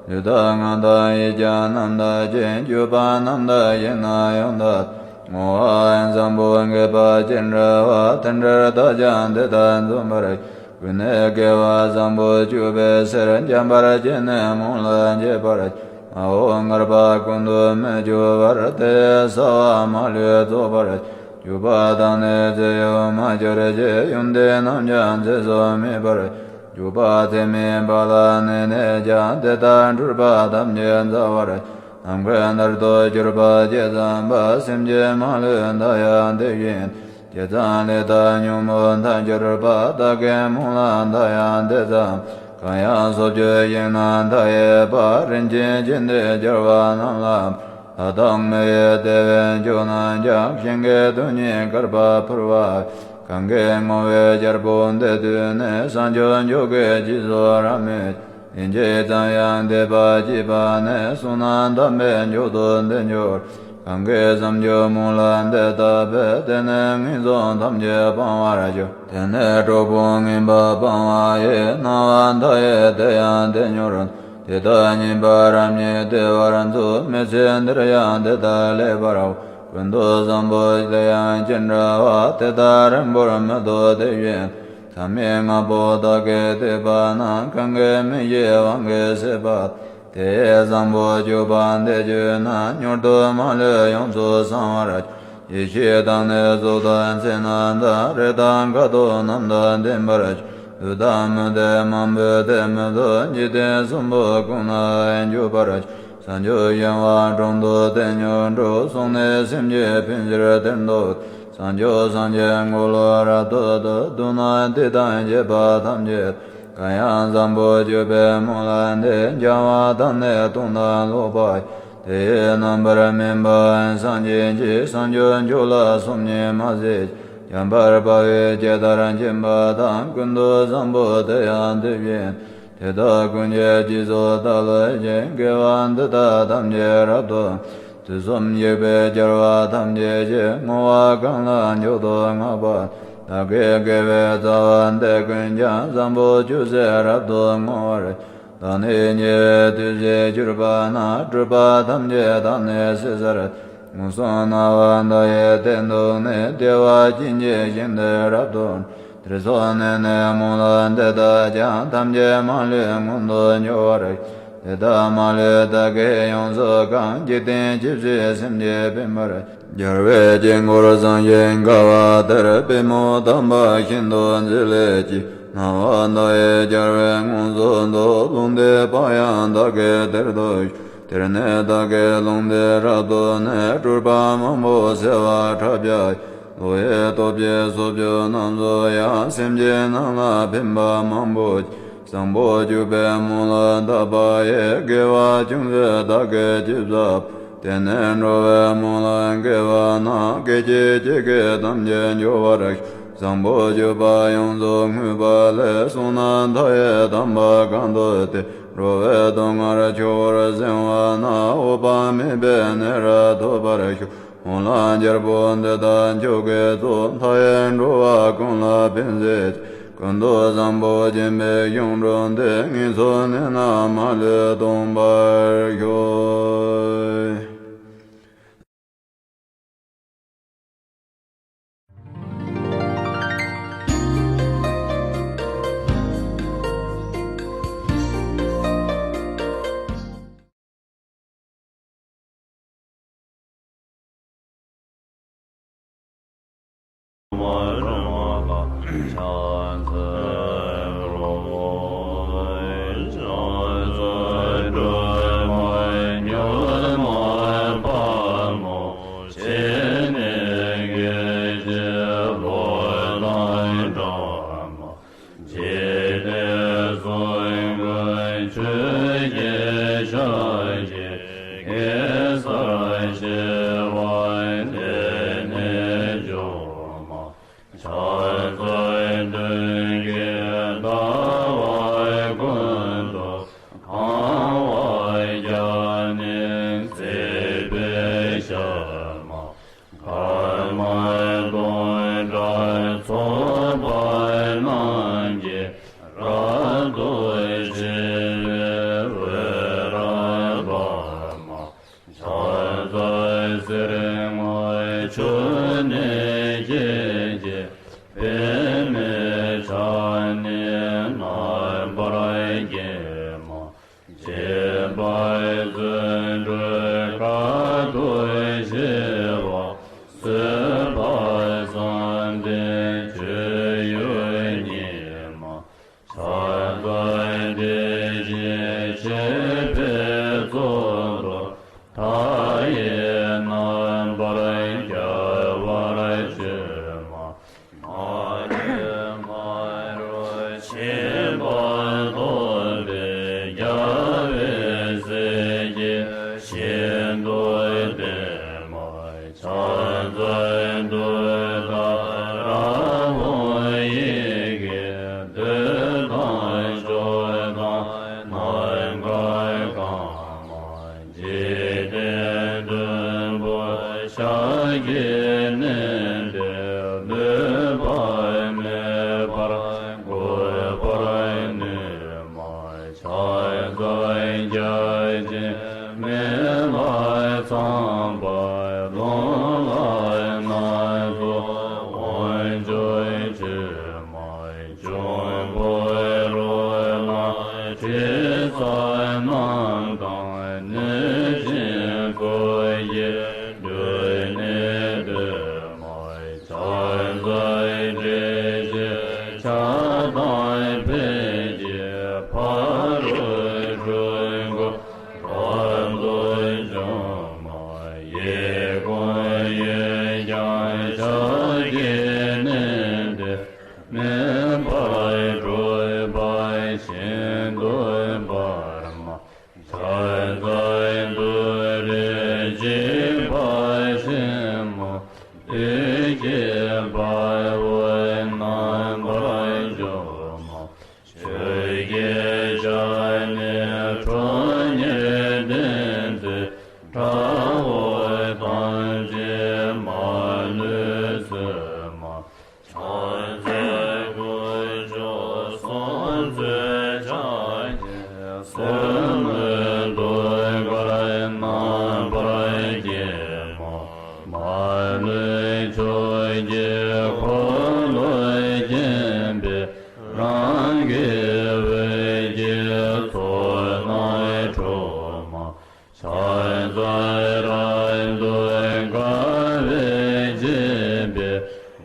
ལུས་དང་ངག་དང་ཡིད་ཀྱང་རྣམ་དག་ཅིང་། སྤྱོད་པ་རྣམ་དག་ཞིང་རྣམས་ཡང་དག་བསྔོ་བ་བཟང་པོ་དགེ་བ་ཅི་འདྲ་བ། དེ་འདྲར་བདག་ཀྱང་འདི་དག་འཇོམས་པར་བྱེད། ཀུན་ནས་དགེ་བ་བཟང་པོ་སྤྱོད་པའི་ཕྱིར། འཇམ་དཔལ་གྱིས་ནི་སྨོན་ལམ་བགྱིད་པར་བྱེད། མ་འོངས་བསྐལ་པ་ཀུན་ཏུ་མི་སྐྱོ་བར། དེ་ཡི་བྱ་བ་མ་ལུས་རྫོགས་པར་བྱེད། སྤྱོད་པ་དག་ནི་ཚེ་ཡོད་མ་གྱུར་ཅིག། ཡོན་ཏན་རྣམས་ཀྱང་ཚེ་གསུམ་མེད་པར་བྱེད། སྤྱོད་པ་ཚད་མེད་པ་ལ་གནས་ནས་ཀྱང་། དེ་དག་འགྲུབ་པ་ཐམས་ཅད་མཛའ་བར་བྱེད། ནམ་མཁའི་མཐར་ཐུག་གྱུར་པ་ཇི་ཙམ་པ། སེམས་ཅན་མ་ལུས་མཐའ་ཡས་དེ་བཞིན་ཇི་ཙམ་ལས་དང་ཉོན་མོངས་མཐར་གྱུར་པ། བདག་གི་སྨོན་ལམ་མཐའ་ཡས་དེ་ཙམ། གང་ཡང་སོ་སྐྱེ་ཞིང་རྣམས་མཐའ་ཡས་པ། རིན་ཆེན་བརྒྱན་ཏེ་རྒྱལ་བ་རྣམས་ལ། ལྷ་དང་མི་ཡི་དེད་དཔོན་མཆོག་རྣམས་ཀྱང་། ཞིང་གི་རྡུལ་སྙེད་བསྐལ་པར་འཕུར་བ། གང་གིས་བསྔོ་བའི་རྒྱལ་པོ་འདི་ཐོས་ནས། བྱང་ཆུབ་མཆོག་གི་རྗེས་སུ་རབ་མོས། ལན་གཅིག་ཙམ་ཡང་འདོད་པ་སྐྱེས་པ་ནས། བསོད་ནམས་དམ་པའི་མཆོག་ཏུ་འདི་འགྱུར། གང་གིས་བྱང་ཆུབ་སྨོན་ལམ་འདི་བཏབ་པས། དེ་ནས་ངན་སོང་ཐམས་ཅད་སྤང་བར་འགྱུར། དེ་ནས་གྲོགས་པོ་ངན་པ་སྤངས་པ་ཡིས། སྣང་བ་མཐའ་ཡས་དེ་ཡང་དེ་འགྱུར། དེ་དག་ཉིད་པ་རབ་ཉིད་བདེ་བར་འཚོ། མི་ཚེ་འདིར་ཡང་དེ་དག་ལེགས་པར་འོང་། ཀུན་ཏུ་བཟང་པོ་དེ་ཡང་ཅི་འདྲ་བ། དེ་དག་རིང་པོར་མི་ཐོགས་དེ་བཞིན། མཚམས་མེད་ལྔ་པོ་བདག་གིས་བསྟོད་པ་ན། གང་གི་མིག་གི་དབང་གིས་གཟིགས་པ། དེ་ཡི་བཟང་པོ་སྤྱོད་པ་འདི་བརྗོད་ན། མྱུར་དུ་མ་ལུས་ཡོངས་སུ་བྱང་བར་འགྱུར། ཡེ་ཤེས་དང་ནི་གཟུགས་དང་མཚན་རྣམས་དང་། རིགས་དང་ཁ་དོག་རྣམས་དང་ལྡན་པར་འགྱུར། བདུད་དང་མུ་སྟེགས་མང་པོས་དེ་མི་ཐུབ། འཇིག་རྟེན་གསུམ་པོ་ཀུན་ལ་འཇུག་པར་འགྱུར། བྱང་ཆུབ་ཤིང་དབང་དྲུང་དུ་དེ་ཉིད་འགྲོ། སོང་ནས་སེམས་ཅན་ཕན་ཕྱིར་དེར་འདུག། བྱང་ཆུབ་སངས་རྒྱས་འཁོར་ལོ་རབ་ཏུ་བསྡུ། བསྡུ་ན་དེ་དང་བཅས་པ་ཐམས་ཅད། གང་ཡང་བཟང་པོ་སྤྱོད་པའི་སྨོན་ལམ་འདི། སྦྱང་བ་དང་ནི་མཐོང་དང་ཀློག་པ་ཡིས། དེ་ཡི་རྣམ་པར་སྨིན་པའང་སངས་རྒྱས་ཀྱི། བྱང་ཆུབ་མཆོག་ལ་སོམ་ཉི་མ་བྱེད་ཅིག། འཇམ་དཔལ་དཔའ་བོས་ཇི་ལྟར་མཁྱེན་པ་དང་། ཀུན་ཏུ་བཟང་པོ་དེ་ཡང་དེ་བཞིན། དེ་དག་ཀུན་གྱི་རྗེས་སུ་བདག་སློབ་ཅིང་། དགེ་བ་འདི་དག་ཐམས་ཅད་རབ་ཏུ། དུས་གསུམ་གཤེགས་པའི་རྒྱལ་བ་ཐམས་ཅད་ཀྱིས། བསྔོ་བ་གང་ལ་མཆོག་ཏུ་བསྔགས་པ། བདག་གི་དགེ་བའི་རྩ་བ་འདི་ཀུན་ཀྱང་། བཟང་པོ་སྤྱོད་ཕྱིར་རབ་ཏུ་བསྔོ་བར་བྱ། བདག་ནི་ཉེ་བའི་དུས་སུ་གྱུར་པ་ན། སྒྲིབ་པ་ཐམས་ཅད་བདག་ནི་ཞི་བར་བྱ། མངོན་སུམ་སྣང་བ་མཐའ་ཡས་དེར་འདུག་ནས། བདེ་བ་ཅན་གྱི་ཞིང་དུ་རབ་ཏུ། དེར་སོང་ནས་ནི་སྨོན་ལམ་འདི་དག་ཀྱང་། ཐམས་ཅད་མ་ལུས་མངོན་དུ་འགྱུར་བར་བྱེད། དེ་དག་མ་ལུས་བདག་གིས་ཡོངས་སུ་གང་། འཇིག་རྟེན་ཇི་སྲིད་སེམས་ཅན་ཕན་པར་བྱེད། རྒྱལ་བའི་དཀྱིལ་འཁོར་བཟང་ཞིང་དགའ་བ་དེར། པུས་མོ་དམ་པ་ཤིན་ཏུ་མཛེས་ལེགས་ཀྱིས། སྣང་བ་མཐའ་ཡས་རྒྱལ་བས་མངོན་སུམ་དུ། ལུང་བསྟན་པ་ཡང་བདག་གིས་དེར་ཐོས་ཤིང་། དེར་ནི་བདག་གིས་ལུང་བསྟན་རབ་ཏུ་ནི། སྤྲུལ་པ་མང་པོ་བྱེ་བ་ཕྲག་བརྒྱ་ཡིས། བློ་ཡི་སྟོབས་ཀྱིས་ཕྱོགས་བཅུ་རྣམས་སུ་ཡང་། སེམས་ཅན་རྣམས་ལ་ཕན་པ་མང་པོ་བྱེད། བཟང་པོ་སྤྱོད་པའི་སྨོན་ལམ་བཏབ་པ་ཡིས། དགེ་བ་ཅུང་ཟད་བདག་གིས་ཅི་བསགས་པ། དེ་ནི་འགྲོ་བའི་སྨོན་ལམ་དགེ་བ་རྣམས། སྐད་ཅིག་གཅིག་གིས་ཐམས་ཅད་འཇོམས་པར་ཤོག། བཟང་པོ་སྤྱོད་པ་ཡོངས་སུ་བསྔོས་པ་ལས། བསོད་ནམས་མཐའ་ཡས་དམ་པ་གང་ཐོབ་སྟེ། འགྲོ་བའི་སྡུག་བསྔལ་ཆུ་བོར་བྱིང་བ་ན། འོད་དཔག་མེད་པའི་གནས་རབ་ཐོབ་པར་ཤོག། སྨོན་ལམ་རྒྱལ་པོ་འདི་དག་མཆོག་གི་གཙོ། མཐའ་ཡས་འགྲོ་བ་ཀུན་ལ་ཕན་བྱེད་ཅིང་། ཀུན་ཏུ་བཟང་པོ་སྦྱིན་པའི་གཞུང་གྲུབ་སྟེ། ངན་སོང་གནས་རྣམས་མ་ལུས་སྟོངས་པར་ཤོག། ཕྱག་འཚལ་ལོ། ཕྱག་འཚལ་སྒྲོལ་མ་མྱུར་མ་དཔའ་མོ། ཕྱི་ནས་སྐད་ཅིག་གློག་དང་འདྲ་མ། འཇིག་རྟེན་གསུམ་མགོན་ཆུ་སྐྱེས་ཞལ་གྱི། གེ་སར་བྱེ་བ་ལས་ནི་བྱུང་མ། ཕྱག་འཚལ་མདུན་གྱི་ཟླ་བ་ཀུན་ཏུ་གང་བར་རྒྱལ་ནི་སྲིད་པའི་ཞྭ་མོ། མཁའ་འགྲོ་སྟོང་ཕྲག་ཚོགས་པ་རྣམས་ཀྱིས་རབ་ཏུ་ཕྱི་བའི་འོད་རབ་འབར་མ། ཕྱག་འཚལ་གསེར་སྔོ་ཆུ་ནས་སྐྱེས་ཀྱི། པདྨས་ཕྱག་ནི་རྣམ་པར་བརྒྱན་མ། བྱེད་པ་བརྩོན་འགྲུས་དཀའ་ཐུབ་ཞི་བ། བཟོད་པ་བསམ་གཏན་སྤྱོད་ཡུལ་ཉིད་མ། ཕྱག་འཚལ་དེ་བཞིན་གཤེགས་པའི་གཙུག་ཏོར། མཐའ་ཡས་རྣམ་པར་རྒྱལ་བར་སྤྱོད་མ། མ་ལུས་མ་རུངས་ཕྱིན་པ་རྟོགས་པའི། རྒྱལ་བའི་སྲས་ཀྱིས་ཤིན་ཏུ་བསྟེན་མ། ཕྱག་འཚལ་ཏུཏྟཱ་ར་ཧཱུྃ་ཡི་གེས། འདོད་དང་ཕྱོགས་དང་ནམ་མཁའ་གང་མ། འཇིག་རྟེན་བདུན་པོ་ཞལ་གྱིས་མནན་ཏེ། ལུས་པ་མེད་པར་འགུགས་པར་ནུས་མ། ཕྱག་འཚལ་བརྒྱ་བྱིན་མེ་ལྷ་ཚངས་པ་རླུང་ལྷ་སྣ་ཚོགས་དབང་ཕྱུག་མཆོད་མ། འབྱུང་པོ་རོ་ལངས་དྲི་ཟ་རྣམས་དང་། གནོད་སྦྱིན་འཁོར་གྱིས་འདུད་ནས་བསྟོད་མ། ཕྱག་འཚལ་བཀྲ་ཤིས་ཕྱག་དང་ཕཊ་ཀྱིས། ཕ་རོལ་འཁྲུལ་འཁོར་རབ་ཏུ་འཇོམས་མ། གཡས་བསྐུམ་གཡོན་བརྐྱང་ཕྱག་གིས་མནན་ཏེ། མེ་འབར་འཁྲུགས་པ་ཤིན་ཏུ་འབར་མ། ཕྱག་འཚལ་ཏུ་རེ་འཇིགས་པ་ཆེན་མོ། བདུད་ཀྱི་དཔའ་བོ་རྣམ་པར་འཇོམས་མ། ཆུ་སྐྱེས་ཞལ་ནི་ཁྲོ་གཉེར་ལྡན་མཛད། དགྲ་བོ་ཐམས་ཅད་མ་ལུས་གསོད་མ། ཕྱག་འཚལ་དཀོན་མཆོག་གསུམ་མཛད་ཕྱག་རྒྱའི། གསོད་མོ་ཟློས་གར་རྣམ་པར་བརྒྱན་མ། མ་ལུས་ཕྱོགས་ཀྱི་འཁོར་ལོས་བརྒྱན་པའི། རང་གི་འོད་ཀྱི་ཚོགས་རྣམས་འཁྲུགས་མ། ཕྱག་འཚལ་རབ་ཏུ་དགའ་བའི་བརྗིད་པའི།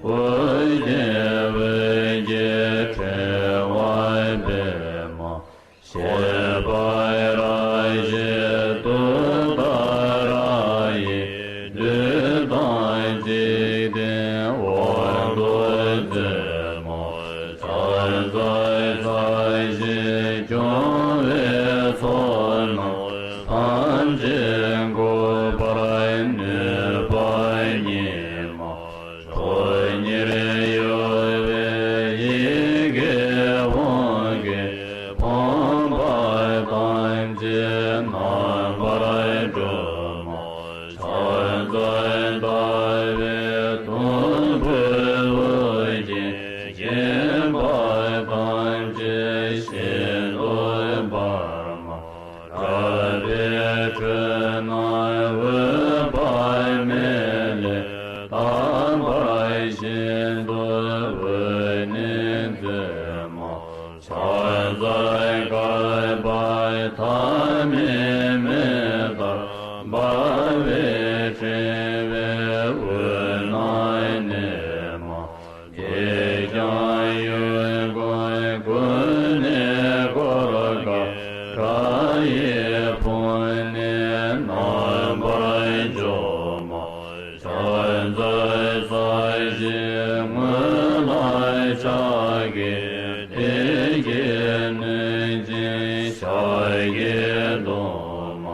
དབུ་རྒྱན་འོད་ཀྱི་ཕྲེང་བ་སྤེལ་མ། གཤེགས་པ་རབ་བཞད་ཏུཏྟཱ་ར་ཡིས། བདུད་དང་འཇིག་རྟེན་དབང་དུ་མཛད་མ། ཕྱག་འཚལ་ཕྱག་བཞི་སྐྱོང་བའི་ཚོགས་རྣམས། ཐམས་ཅད་འགུགས་པར་ནུས་པ་ཉིད་མ། ཁྲོ་གཉེར་གཡོ་བའི་ཡི་གེ་དབང་གིས། ཕོངས་པ་ཐམས་ཅད་རྣམ་པར་སྒྲོལ་མ། ཕྱག་འཚལ་ཟླ་བའི་དུམ་བུས་དབུ་རྒྱན། ཕྱག་གི་དེ་ཀྱི་གནོད་སྦྱིན་ཤཱཀྱའི་གདོང་མ།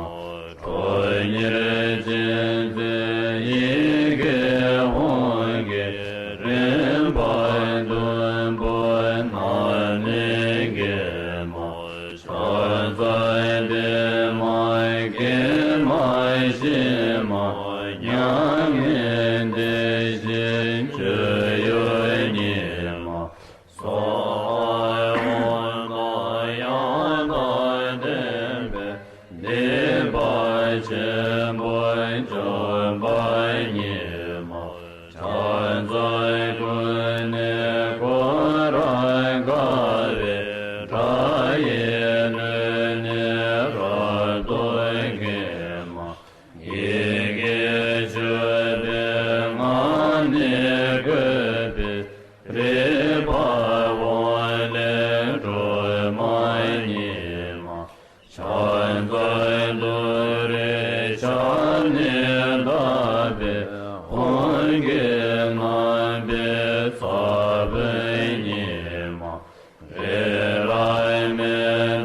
ཁྲོ་གཉེར་ཅན་མཛད་ཡི་གེ་ཧཱུྃ་གི་རིམ་པ་བདུན་པོ་ནང་ནས་གེ་མ། ཕྱག་འཚལ་བདེ་མ་དགེ་མ་ཞི་མ་མྱ་ངན་འདས་ཞི་སྤྱོད་ཡུལ་ཉིད་མ། སྭཱ་ཧཱ། ཡང་དག་ལྡན་པས་བདེ་བ་ཆེན་པོ་འབྱུང་བ་ཉིད་མ། ཕྱག་འཚལ་ཀུན་ནས་བསྐོར་རབ་དགའ་བའི་སྒྲ་ཡིས་ནོན་ནས་རབ་ཏུ་གེ་མ། ཡི་གེ་བཅུ་པའི་ངག་ནས་བཀོད་པའི་རིག་པ་འོད་ལས་སྒྲོན་མ་ཉིད་མ། ཕྱག་འཚལ་ཏུ་རེའི་ཞབས་ནས་བཏབ་པའི་ཧཱུྃ་གི་རྣམ་པའི་ས་བོན་ཉིད་མ། རི་རབ་མེ་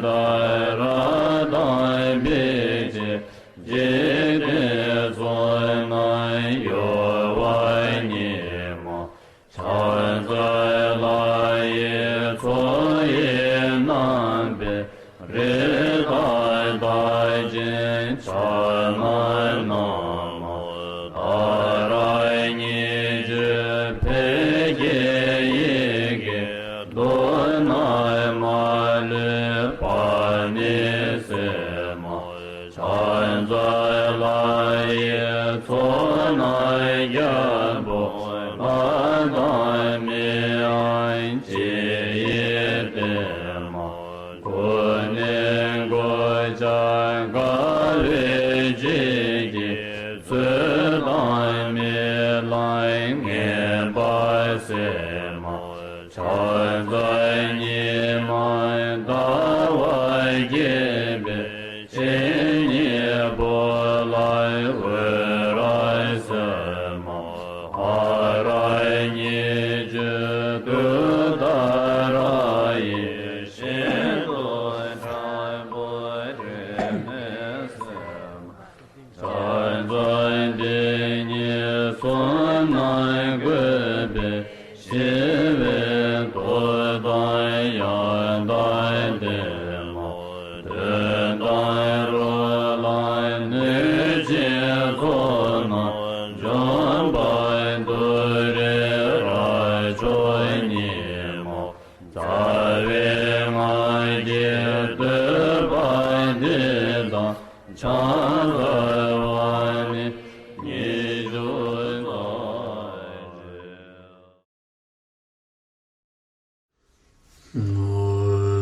ཏོག་རབ་དང་འབིགས་བྱེད་འཇིག་རྟེན་གསུམ་རྣམས་གཡོ་བ་ཉིད་མ། ཕྱག་འཚལ་ལྷ་ཡི་མཚོ་ཡི་རྣམ་པའི་རི་དྭགས་རྟགས་ཅན་ཕྱག་ན་བསྣམས་མ། ཏཱ་ར་གཉིས་བརྗོད་ཕཊ་ཀྱི་ཡི་གེ་མདོར་ན་མ་ལུས་པ་ནི་སེམས་མ། ཕྱག་འཚལ་ལྷ་ཡི་ཚོགས་རྣམས་རྒྱལ་པོ་ལྷ་དང་མིའམ་ཅི་ཡིས་བསྟེན་མ། ཀུན་ནས་གོ་ཆ་དགའ་བའི་བརྗིད་ཀྱིས་ཚུལ་དང་རྨི་ལམ་ངེས་པར་གསལ་མ། ཕྱག་འཚལ་ཉི་མ་ཟླ་བ་རྒྱས་པའི་སྤྱན་གཉིས་པོ་ལ་འོད་རབ་གསལ་མ། ཧ་ར་གཉིས་བརྗོད་ཏུཏྟཱ་ར་ཡི་ཞལ་དུ་དྲག་པོའི་སྒྲ་སྙན་གསལ་མ། ཕྱག་འཚལ་དེ་ཉིད་གསུམ་རྣམས་བཀོད་པའི་ཞི་བའི་མཐུ་དང་ཡང་དག་ལྡན་མ། དོན་དམ་རོ་ལངས་གནོད་སྦྱིན་ཚོགས་རྣམས་འཇོམས་པ་ཏུ་རེ་རབ་མཆོག་ཉིད་མ། རྩ་བའི་སྔགས་ཀྱི་བསྟོད་པ་འདི་དང་ཕྱག་འཚལ་བ་ནི་ཉི་ཤུ་རྩ་གཅིག་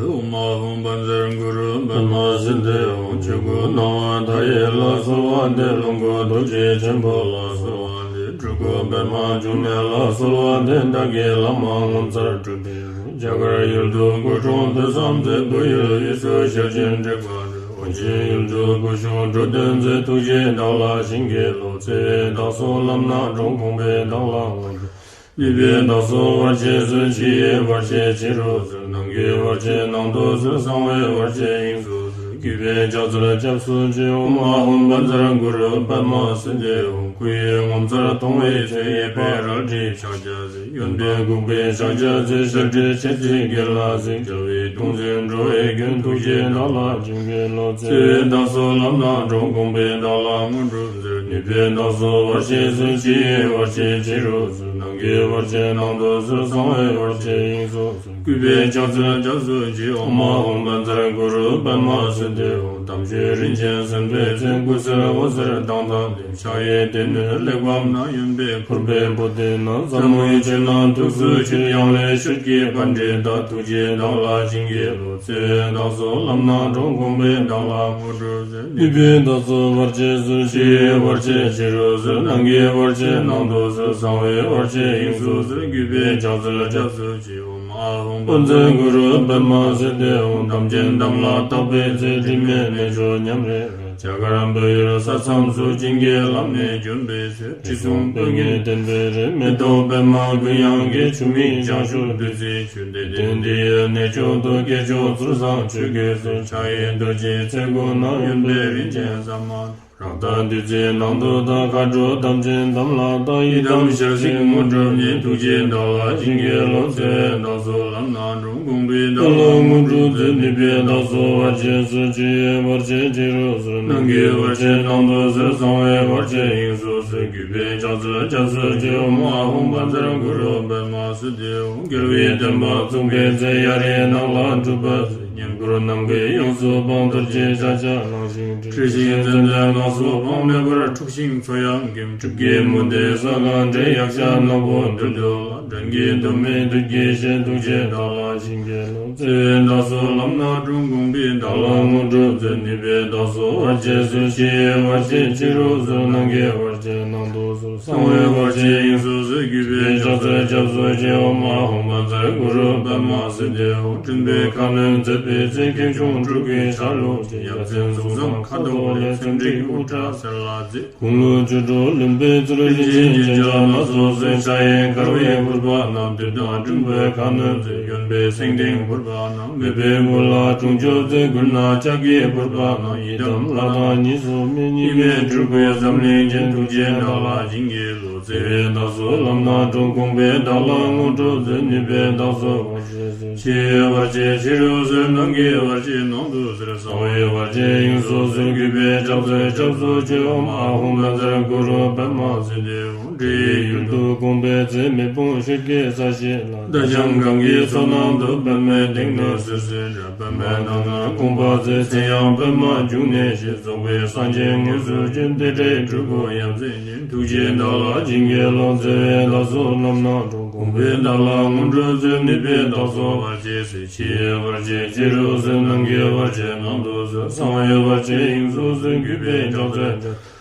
ཨོཾ་ཨཱཿཧཱུྃ་བཛྲ་གུ་རུ་པདྨ་སིདྡྷི་ཧཱུྃ། ཆོས་སྐུ་སྣང་བ་མཐའ་ཡས་ལ་གསོལ་བ་འདེབས། ལོངས་སྐུ་ཐུགས་རྗེ་ཆེན་པོ་ལ་གསོལ་བ་འདེབས། སྤྲུལ་སྐུ་པདྨ་འབྱུང་གནས་ལ་གསོལ་བ་འདེབས། བདག་གི་བླ་མ་ངོ་མཚར་སྤྲུལ་པའི་རྒྱ་གར་ཡུལ་དུ་སྐུ་འཁྲུངས་ཐོས་བསམ་མཛད། བོད་ཡུལ་དབུས་སུ་ཞལ་བྱོན་དྲེགས་པ་སྒྲོལ། ཨོ་རྒྱན་ཡུལ་དུ་སྐུ་བཞུགས་འགྲོ་དོན་མཛད། ཐུགས་རྗེས་བདག་ལ་བྱིན་གྱིས་རློབས། བརྩེ་བས་བདག་སོགས་ལམ་སྣ་དྲོངས། དགོངས་པས་བདག་ལ་དངོས་གྲུབ། ནུས་པས་བདག་སོགས་བར་ཆད་སོལ། ཕྱི་ཡི་བར་ཆད་ཕྱི་རུ་སོལ། ནང་གི་བར་ཆད་ནང་དུ་སོལ། གསང་བའི་བར་ཆད་དབྱིངས་སུ་སོལ། གུས་པས་ཕྱག་འཚལ་སྐྱབས་སུ་མཆི། ཨོཾ་ཨཱཿཧཱུྃ་བཛྲ་གུ་རུ་པདྨ་སིདྡྷི་ཧཱུྃ། སྐུ་ཡི་ངོ་མཚར་མཐོང་བའི་ཚེ། གཡས་པས་རལ་གྲིའི་ཕྱག་རྒྱ་མཛད། གཡོན་པས་འགུགས་པའི་ཕྱག་རྒྱ་མཛད། ཞལ་བགྲད་མཆེ་གཙིགས་གྱེན་ལ་གཟིགས། རྒྱལ་བའི་གདུང་འཛིན་འགྲོ་བའི་མགོན། ཐུགས་རྗེས་བདག་ལ་བྱིན་གྱིས་རློབས། བརྩེ་བས་བདག་སོགས་ལམ་སྣ་དྲོངས། དགོངས་པས་བདག་ལ་དངོས་གྲུབ་སྩོལ། ནུས་པས་བདག་སོགས་བར་ཆད་སོལ། ཕྱི་ཡི་བར་ཆད་ཕྱི་རུ་སོལ། ནང་གི་བར་ཆད་ནང་དུ་སོལ། གསང་བའི་བར་ཆད་དབྱིངས་སུ་སོལ། གུས་པས་ཕྱག་འཚལ་སྐྱབས་སུ་མཆི། ཨོཾ་ཨཱཿཧཱུྃ་བཛྲ་གུ་རུ་པདྨ་སིདྡྷི་ཧཱུྃ། དམ་ཆོས་རིན་ཆེན་གསེར་པའི་ཚོན། སྐུ་གསལ་འོད་ཟེར་མདངས་དང་ལྡན། ཕྱག་གཡས་སྡེ་སྣོད་གླེགས་བམ་བསྣམས། གཡོན་པས་ཕུར་པའི་པུསྟི་བསྣམས། ཟབ་མོའི་ཆོས་རྣམས་ཐུགས་སུ་ཆུད། ཡང་ལེ་ཤོད་ཀྱི་པཎྜི་ཏ། ཐུགས་རྗེས་བདག་ལ་བྱིན་གྱིས་རློབས། བརྩེ་བས་བདག་སོགས་ལམ་སྣ་དྲོངས། དགོངས་པས་བདག་ལ་དངོས་གྲུབ་སྩོལ། ནུས་པས་བདག་སོགས་བར་ཆད་སོལ། ཕྱི་ཡི་བར་ཆད་ཕྱི་རུ་སོལ། ནང་གི་བར་ཆད་ནང་དུ་སོལ། གསང་བའི་བར་ཆད་དབྱིངས་སུ་སོལ། གུས་པས་ཕྱག་འཚལ་སྐྱབས་སུ་མཆི། ཨོཾ་ཨཱཿཧཱུྃ་བཛྲ་གུ་རུ་པདྨ་སིདྡྷི་ཧཱུྃ། དམ་ཅན་དམ་ལ་བཏགས་པའི་ཚེ། དྲི་མེད་གནས་མཆོག་ཉམས་རེ་རེ། རྒྱ་གར་བོད་ཡུལ་ས་མཚམས་སུ་བྱིན་གྱིས་བརླབས་ནས་བྱོན་པའི་ཚེ། དྲི་བསུང་སྤོས་ངད་ལྡན་པའི་རི། མེ་ཏོག་པདྨ་ཀུན་དབྱངས་ཀྱི། ཆུ་མིག་བྱང་ཆུབ་བདུད་རྩིའི་ཆུ། འདི་དེ་འདི་ཡི་གནས་མཆོག་ཏུ། སྐྱེས་མཆོག་ཚུལ་བཟང་ཆོས་ཀྱི་གསུང་། ཕྱག་གཡས་རྡོ་རྗེའི་ཚལ་ཁོ་ན། གཡོན་པས་རིན་ཆེན་ཟ་མ་ཏོག་རཀྟ་བདུད་རྩིའི་ནང་དུ་གཏམས། མཁའ་འགྲོ་དམ་ཅན་དམ་ལ་བཏགས། ཡི་དམ་ཞལ་གཟིགས་དངོས་གྲུབ་བརྙེས། ཐུགས་རྗེས་བདག་ལ་བྱིན་གྱིས་རློབས། བརྩེ་བས་བདག་སོགས་ལམ་སྣ་དྲོངས། དགོངས་པས་བདག་ལ་དངོས་གྲུབ་སྩོལ། ནུས་པས་བདག་སོགས་བར་ཆད་སོལ། ཆེས་ཡོན་བར་ཆད་ཕྱི་རུ་སོལ། ནང་གི་བར་ཆད་ནང་དུ་སོལ། གསང་བའི་བར་ཆད་དབྱིངས་སུ་སོལ། གུས་པས་ཕྱག་འཚལ་སྐྱབས་སུ་མཆི། ཨོཾ་ཨཱཿཧཱུྃ་བཛྲ་གུ་རུ་པདྨ་སིདྡྷི་ཧཱུྃ། རྒྱལ་བའི་བསྟན་པ་བཙུགས་པའི་ཚེ། གཡའ་རིའི་ནགས་ལ་སྒྲུབ་པ་མཛད། བསྙེན་བཀུར་ནམ་མཁའི་དབྱིངས་སུ་སྤངས། རྡོ་རྗེ་ཕྱག་རྒྱ་གླང་ཞིང་བསྒྲེང་། ཁྲི་ཤིང་ཙན་དན་ནགས་སུ་འཕངས། མེ་འབར་འཁྲུགས་ཤིང་མཚོ་ཡང་འགེམས། སྲིབ་ཀྱི་མུ་ཏིག་ས་གང་བསྒྲིལ། ཡཀྴ་ནག་པོ་མདུན་དུ་ལྷོད། སྦྲང་གི་གདོང་མའི་བདུད་ཀྱིས་བཤན། ཐུགས་རྗེས་བདག་ལ་བྱིན་གྱིས་རློབས། བརྩེ་བས་བདག་སོགས་ལམ་སྣ་དྲོངས། དགོངས་པས་བདག་ལ་དངོས་གྲུབ་སྩོལ། ནུས་པས་བདག་སོགས་བར་ཆད་སོལ། ཕྱི་ཡི་བར་ཆད་ཕྱི་རུ་སོལ། ནང་གི་བར་ཆད་ནང་དུ་སོལ། གསང་བའི་བར་ཆད་དབྱིངས་སུ་སོལ། གུས་པས་ཕྱག་འཚལ་སྐྱབས་སུ་མཆི། ཨོཾ་ཨཱཿཧཱུྃ་བཛྲ་གུ་རུ་པདྨ་སིདྡྷི་ཧཱུྃ། སྤྲིན་པའི་ཁ་གནོན་མཛད་པའི་ཚེ། སྐྱེས་མཆོག་འབྲུག་གི་ཆ་ལུགས་ཀྱི། ཡ་མཚན་གཟུགས་བཟང་ཁ་དོག་ལེགས། ཚེམས་འགྲིག་དབུ་སྐྲ་སེར་ལ་མཛེས། དགུང་ལོ་བཅུ་དྲུག་ལོན་པའི་ཚེ། རིན་ཆེན་རྒྱན་ཆ་སྣ་ཚོགས་གསོལ། ཕྱག་གཡས་དཀར་བའི་ཕུར་པ་བསྣམས། བདུད་དང་སྲིན་པོའི་ཁ་གནོན་མཛད། གཡོན་པས་སེང་ལྡེང་ཕུར་པ་བསྣམས། མོས་པའི་བུ་ལ་སྲུང་སྐྱོབ་མཛད། མགུལ་ན་ལྕགས་ཀྱི་ཕུར་པ་བསྣམས། ཡི་དམ་ལྷ་དང་གཉིས་སུ་མེད། གཉིས་མེད་སྤྲུལ་སྐུའི་འཛམ་གླིང་རྒྱན། ཐུགས་རྗེས་བདག་ལ་བྱིན་གྱིས་རློབས། བརྩེ་བས་བདག་སོགས་ལམ་སྣ་དྲོངས། དགོངས་པས་བདག་ལ་དངོས་གྲུབ་སྩོལ། ནུས་པས་བདག་སོགས་བར་ཆད་སོལ། ཕྱི་ཡི་བར་ཆད་ཕྱི་རུ་སོལ། ནང་གི་བར་ཆད་ནང་དུ་སོལ། གསང་བའི་བར་ཆད་དབྱིངས་སུ་སོལ། གུས་པས་ཕྱག་འཚལ་སྐྱབས་སུ་མཆི། ཨོཾ་ཨཱཿཧཱུྃ་བཛྲ་གུ་རུ་པདྨ་སིདྡྷི་ཧཱུྃ། འདྲེ་ཡི་ཡུལ་དུ་དགོངས་པའི་ཚེ། མེ་དཔུང་ཤེལ་གྱི་ས་གཞི་ལ། རྟ་རྐྱང་གང་གི་མཚོ་ནང་དུ། པདྨའི་སྟེང་ནས་སོལ་ཟེར་འདྲ། པདྨའི་ནང་ན་དགོངས་པའི་ཚེ། མཚན་ཡང་པདྨ་འབྱུང་གནས་ཞེས། རྫོགས་པའི་སངས་རྒྱས་དངོས་སུ་བྱོན། དེ་འདྲའི་སྤྲུལ་སྐུ་ཡ་མཚན་ཅན། ཐུགས་རྗེས་བདག་ལ་བྱིན་གྱིས་རློབས། བརྩེ་བས་བདག་སོགས་ལམ་སྣ་དྲོངས། དགོངས་པས་བདག་ལ་དངོས་གྲུབ་སྩོལ། ནུས་པས་བདག་སོགས་བར་ཆད་སོལ། ཕྱི་ཡི་བར་ཆད་ཕྱི་རུ་སོལ། ནང་གི་བར་ཆད་ནང་དུ་སོལ། གསང་བའི་བར་ཆད་དབྱིངས་སུ་སོལ། གུས་པས་ཕྱག་འཚལ་ཕྱག་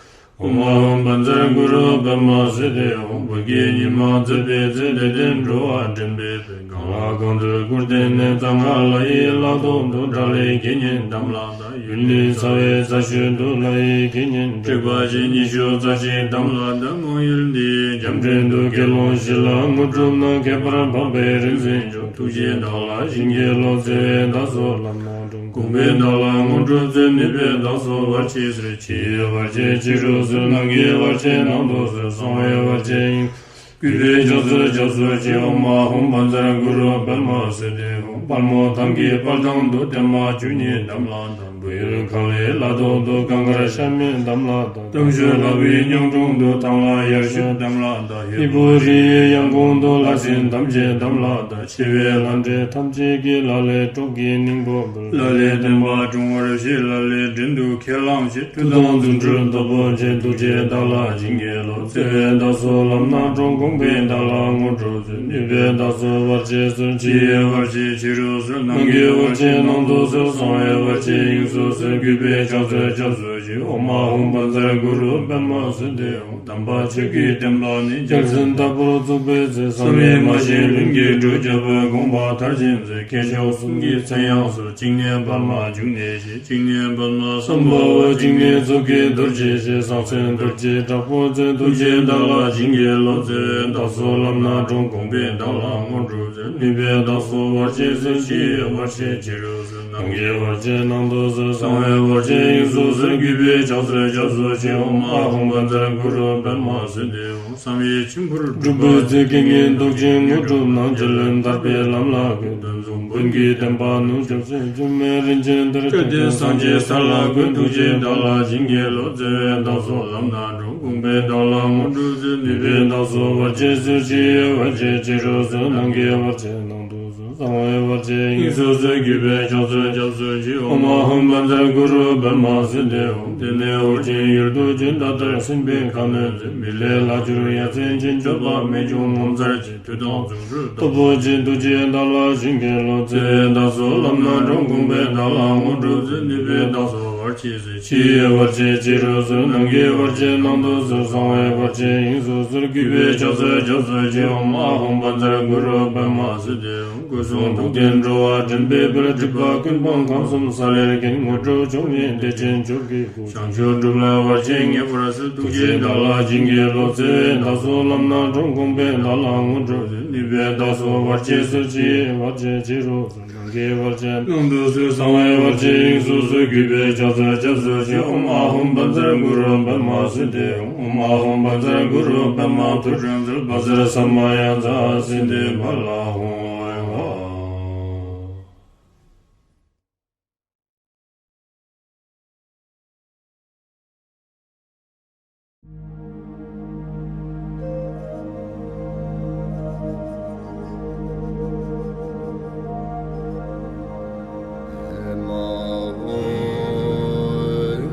ཨོཾ་ཨཱཿཧཱུྃ་བཛྲ་གུ་རུ་པདྨ་སིདྡྷི་ཧཱུྃ། བོད་ཀྱི་ཉི་མ་མཛད་པའི་ཚེ། དད་ལྡན་འགྲོ་བ་འདྲེན་པའི་དཔལ། གང་ལ་གང་འདུལ་སྐུར་བསྟན་ནས། གཙང་ཁ་ལ་ཡི་བླ་ཐོག་ཏུ། དགྲ་ལྷའི་དགེ་བསྙེན་དམ་ལ་བཏགས། ཡུལ་ནི་ཚ་བའི་རྩ་ཤོད་དུ། ལྷ་ཡི་དགེ་བསྙེན་དྲེགས་པ་ཅན་ཉི་ཤུ་རྩ་གཅིག་དམ་ལ་བཏགས། མང་ཡུལ་འདིའི་རྒྱ་འདྲེན་དུ། དགེ་སློང་བཞི་ལ་དངོས་གྲུབ་གནང་། ཁྱད་པར་འཕགས་པའི་རིག་འཛིན་མཆོག་ཐུགས་རྗེས་བདག་ལ་བྱིན་གྱིས་རློབས། བརྩེ་བས་བདག་སོགས་ལམ་སྣ་དྲོངས། དགོངས་པས་བདག་ལ་དངོས་གྲུབ་སྩོལ། ནུས་པས་བདག་སོགས་བར་ཆད་སོལ། ཕྱི་ཡི་བར་ཆད་ཕྱི་རུ་སོལ། ནང་གི་བར་ཆད་ནང་དུ་སོལ། གསང་བའི་བར་ཆད་དབྱིངས། གུས་པས་ཕྱག་འཚལ་སྐྱབས་སུ་མཆི། ཨོཾ་ཨཱཿཧཱུྃ་བཛྲ་གུ་རུ་པདྨ་སིདྡྷི་ཧཱུྃ། དཔལ་མོ་ཐང་གི་དཔལ་ཐང་དུ། བརྟན་མ་བཅུ་གཉིས་དམ་ལ་བཏགས། བོད་ཡུལ་ཁམས་ལ་ཡི་བླ་ཐོག་ཏུ། གངས་དཀར་ཤ་མེད་དམ་ལ་བཏགས། སྟོབས་ཤུགས་ལྷ་བུའི་གཉང་དྲུང་དུ། ཐང་ལྷ་ཡར་ཞུད་དམ་ལ་བཏགས། ཧས་པོ་རི་ཡི་ཡང་གོང་དུ། ལྷ་སྲིན་ཐམས་ཅད་དམ་ལ་བཏགས། ཆེ་བའི་ལྷ་འདྲེ་ཐམས་ཅད་ཀྱིས། ལ་ལས་སྲོག་གི་སྙིང་པོ་འབུལ། ལ་ལས་བསྟན་པ་སྲུང་བར་བྱེད། ལ་ལས་བྲན་དུ་ཁས་བླངས་བྱེད། མཐུ་དང་རྫུ་འཕྲུལ་སྟོབས་པོ་ཆེ། ཐུགས་རྗེས་བདག་ལ་བྱིན་གྱིས་རློབས། བརྩེ་བས་བདག་སོགས་ལམ་སྣ་དྲོངས། དགོངས་པས་བདག་ལ་དངོས་གྲུབ་སྩོལ། ནུས་པས་བདག་སོགས་བར་ཆད་སོལ། ཕྱི་ཡི་བར་ཆད་ཕྱི་རུ་སོལ། ནང་གི་བར་ཆད་ནང་དུ་སོལ། གསང་བའི་བར་ཆད་དབྱིངས་སུ་སོལ། གུས་པས་ཕྱག་འཚལ་སྐྱབས་སུ་མཆི། ཨོཾ་ཨཱཿཧཱུྃ་བཛྲ་གུ་རུ་པདྨ་སིདྡྷི་ཧཱུྃ། དམ་པ་ཆོས་ཀྱི་བསྟན་པ་ནི། རྒྱལ་མཚན་ལྟ་བུར་བཙུགས་པའི་ཚེ། བསམ་ཡས་མ་བཞེངས་ལྷུན་གྱིས་གྲུབ། རྒྱལ་པོའི་དགོངས་པ་མཐར་ཕྱིན་མཛད། སྐྱེས་མཆོག་གསུམ་གྱི་མཚན་ཡང་གསོལ། གཅིག་ནས་པདྨ་འབྱུང་གནས་ཞེས། གཅིག་ནས་པདྨ་སམྦྷ་ཝ། གཅིག་ནས་མཛུབ་ཀྱི་རྡོ་རྗེ་ཞེས། གསང་མཚན་རྡོ་རྗེ་དྲག་པོ་མཛད། ཐུགས་རྗེས་བདག་ལ་བྱིན་གྱིས་རློབས། བརྩེ་བས་བདག་སོགས་ལམ་སྣ་དྲོངས། དགོངས་པས་བདག་ལ་དངོས་གྲུབ་སྩོལ། ནུས་པས་བདག་སོགས་བར་ཆད་སོལ། ཕྱི་ཡི་བར་ཆད་ཕྱི་རུ་སོལ། ནང་གི་བར་ཆད་ནང་དུ་སོལ། གསང་བའི་བར་ཆད་དབྱིངས་སུ་སོལ། གུས་པས་ཕྱག་འཚལ་སྐྱབས་སུ་མཆི། ཨོཾ་ཨཱཿཧཱུྃ་བཛྲ་གུ་རུ་པདྨ་སིདྡྷི་ཧཱུྃ། བསམ་ཡས་མཆིམས་ཕུར་སྒྲུབ་པའི་ཚེ། རྐྱེན་ངན་བཟློག་ཅིང་དངོས་གྲུབ་གནང་། རྗེ་བློན་ཐར་པའི་ལམ་ལ་བཀོད། ཕུན་ཚོགས་བོན་གྱི་བསྟན་པ་ནུབ། སྐྱབས་སེམས་སྒྱུ་མའི་རིན་ཆེན་གཏེར། སྐལ་ལྡན་སངས་རྒྱས་ས་ལ་བཀོད། ཐུགས་རྗེས་བདག་ལ་བྱིན་གྱིས་རློབས། བརྩེ་བས་བདག་སོགས་ལམ་སྣ་དྲོངས། དགོངས་པས་བདག་ལ་དངོས་གྲུབ་སྩོལ། ནུས་པས་བདག་སོགས་བར་ཆད་སོལ། ཕྱི་ཡི་བར་ཆད་ཕྱི་རུ་སོལ། ནང་གི་བར་ཆད་ནང་དུ་སོལ། གསང་བའི་བར་ཆད་དབྱིངས་སུ་སོལ། གུས་པས་ཕྱག་འཚལ་སྐྱབས་སུ་མཆི། ཨོཾ་ཨཱཿཧཱུྃ་བཛྲ་གུ་རུ་པདྨ་སིདྡྷི་ཧཱུྃ། དེ་ནས་ཧོར་ཆེན་ཡུལ་དུ་བྱོན། ད་ལྟར་སྲིན་པོའི་ཁ་གནོན་མཛད། མི་ལས་ལྷག་གྱུར་ཡ་མཚན་ཅན། སྤྱོད་པ་རྨད་བྱུང་ངོ་མཚར་ཅན། མཐུ་དང་རྫུ་འཕྲུལ་སྟོབས་པོ་ཆེ། ཐུགས་རྗེས་བདག་ལ་བྱིན་གྱིས་རློབས། བརྩེ་བས་བདག་སོགས་ལམ་སྣ་དྲོངས། དགོངས་པས་བདག་ལ་དངོས་གྲུབ་སྩོལ། ནུས་པས་བདག་སོགས་ བར་ཆད་སོལ། ཕྱི་ཡི་བར་ཆད་ཕྱི་རུ་སོལ། ནང་གི་བར་ཆད་ནང་དུ་སོལ། གསང་བའི་བར་ཆད་དབྱིངས་སུ་སོལ། གུས་པས་ཕྱག་འཚལ་སྐྱབས་སུ་མཆི། ཨོཾ་ཨཱཿཧཱུྃ་བཛྲ་གུ་རུ་པདྨ་སིདྡྷི་ཧཱུྃ། སྐུ་གསུང་ཐུགས་ལྡན་འགྲོ་བ་འདྲེན་པའི་དཔལ། སྒྲིབ་པ་ཀུན་སྤངས་ཁམས་གསུམ་ས་ལེར་མཁྱེན། དངོས་གྲུབ་མཆོག་བརྙེས་བདེ་ཆེན་མཆོག་གི་སྐུ། བྱང་ཆུབ་སྒྲུབ་ལ་བར་ཆད་ངེས་པར་སེལ། ཐུགས་རྗེས་བདག་ལ་བྱིན་གྱིས་རློབས། བརྩེ་བས་བདག་སོགས་ལམ་སྣ་དྲོངས། དགོངས་པས་བདག་ལ་དངོས་གྲུབ་སྩོལ། ནུས་པས་བདག་སོགས་བར་ཆད་སོལ། ཕྱི་ཡི་བར་ཆད་ཕྱི་རུ་སོལ། ནང་གི་བར་ཆད་ནང་དུ་སོལ། གསང་བའི་བར་ཆད་དབྱིངས་སུ་སོལ། གུས་པས་ཕྱག་འཚལ་སྐྱབས་སུ་མཆི། ཨོཾ་ཨཱཿཧཱུྃ་བཛྲ་གུ་རུ་པདྨ་སིདྡྷི་ཧཱུྃ། ཨོཾ་ཨཱཿཧཱུྃ་བཛྲ་གུ་རུ་པདྨ་ཐུགས་སྲས་རྩལ། བཛྲ་ས་མ་ཡ་ཛཿ་སིདྡྷི་ཕ་ལ་ཧཱུྃ།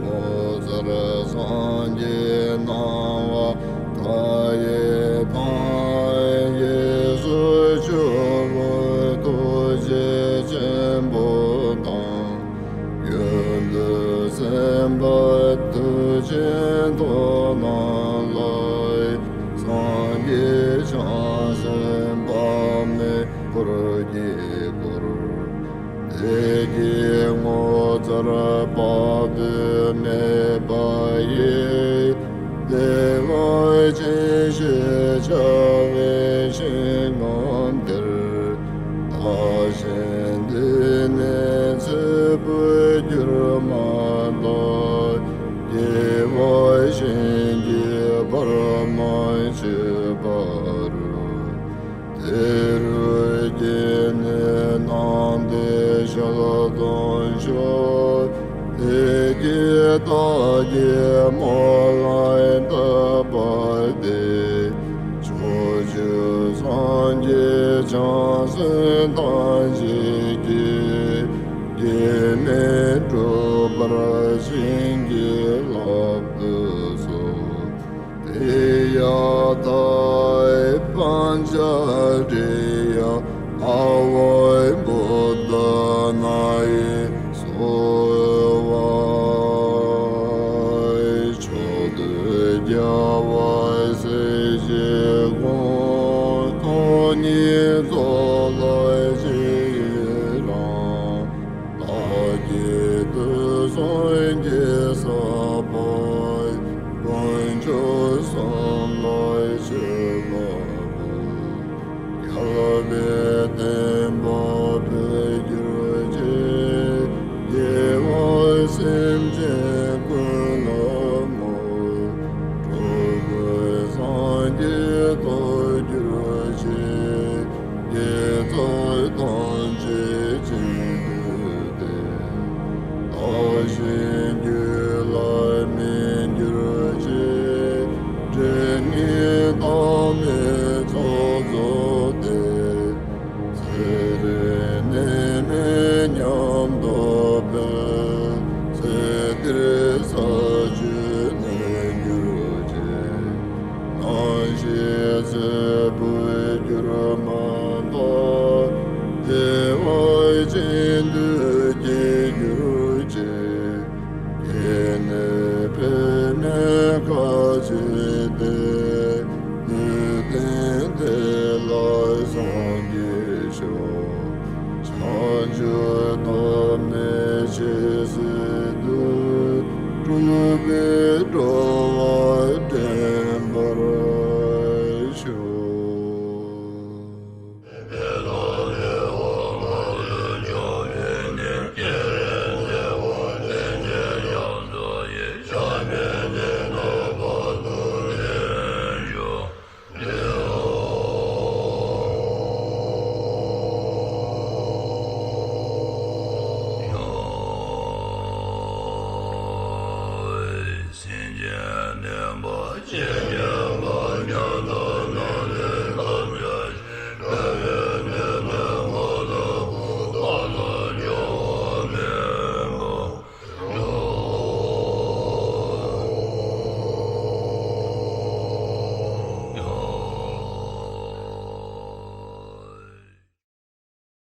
ངོ་མཚར་སངས་རྒྱས་སྣང་བ་མཐའ་ཡས་དང་། རྗེས་སུ་སྤྱོད་པའི་ཐུགས་རྗེ་ཆེན་པོ་དང་། ཡོན་ཏན་སེམས་དཔའ་མཐུ་ཆེན་ཐོབ་རྣམས་ལ། སངས་རྒྱས་བྱང་སེམས་དཔག་མེད་འཁོར་གྱིས་བསྐོར། བདེ་སྐྱིད་ངོ་མཚར་དཔག་ཏུ་མེད་པ་ཡི། བདེ་བ་ཅན་ཞེས་བྱ་བའི་ཞིང་ཁམས་དེར། བདག་གཞན་འདི་ནས་ཚེ་འཕོས་གྱུར་མ་ཐག་སྐྱེ་བ་གཞན་གྱིས་བར་མ་ཆོད་པ་རུ། དེ་རུ་སྐྱེས་ནས་སྣང་མཐའི་ཞལ་མཐོང་ཤོག་དེ་སྐད་བདག་གིས་སྨོན་ལམ་བཏབ་པ་དེ། ཕྱོགས་བཅུའི་སངས་རྒྱས་བྱང་སེམས་ཐམས་ཅད་ཀྱིས། སྐྱེ་མེད་གྲུབ་པར་བྱིན་གྱིས་བརླབ་ཏུ་གསོལ། ཏདྱ་ཐཱ། པཉྩ་རེ་ཡ་ཨ་ཝ་བོ་དྷ་ན་ཡེ་སྭཱ་ཧཱ། ཕྱོགས་དུས་རྒྱལ་བ་སྲས་བཅས་དགོངས། སྟོང་ཉིད་རྫོགས་ལ་ཕྱི་ཡི་རང་། བདག་བསྐྱེད་དུས་གསུམ་གྱི་ས་པ། དཀོན་མཆོག་གསུམ་ལ་མཆོད་པ་འབུལ། རྒྱལ་བའི་བསྟན་པ་འཕེལ་གྱུར་ཅིག་དགེ་བ་སེམས་ཅན་ཀུན་ལ་བསྔོ། འགྲོ་ཀུན་སངས་རྒྱས་ཐོབ་གྱུར་ཅིག་དགེ་རྩ་ཐམས་ཅད་རྗེས་ཟློས་ཏེ། བདག་གཞན་རྒྱུད་ལ་སྨིན་གྱུར་ཅིག་འབྲས་རྣམས་བདག་ནི་ཚོགས་རྫོགས་ཏེ། ཚེ་རིང་ནད་མེད་ཉམས་རྟོགས་འཕེལ། ཚེ་འདིར་ས་བཅུ་ནོན་གྱུར་ཅིག་རྣམ་ཤེས་ཚེ་འཕོས་གྱུར་མ་ཐག་བདེ་བ་ཅན་དུ་སྐྱེ་གྱུར་ཅིག་སྐྱེས་ནས་འཕེལ་མེད་སྐད་ཅིག་སྟེ། ནུས་ལྡན་དེ་ལ་སངས་རྒྱས་ཤོག་བྱང་ཆུབ་ཐོབ་ནས་ཇི་སྲིད་དུ། འགྲོ་བའི་འགྲོ་བ་འདྲེན་པར་ཤོག་སེམས་ཅན་འདུན་པ་ཅི་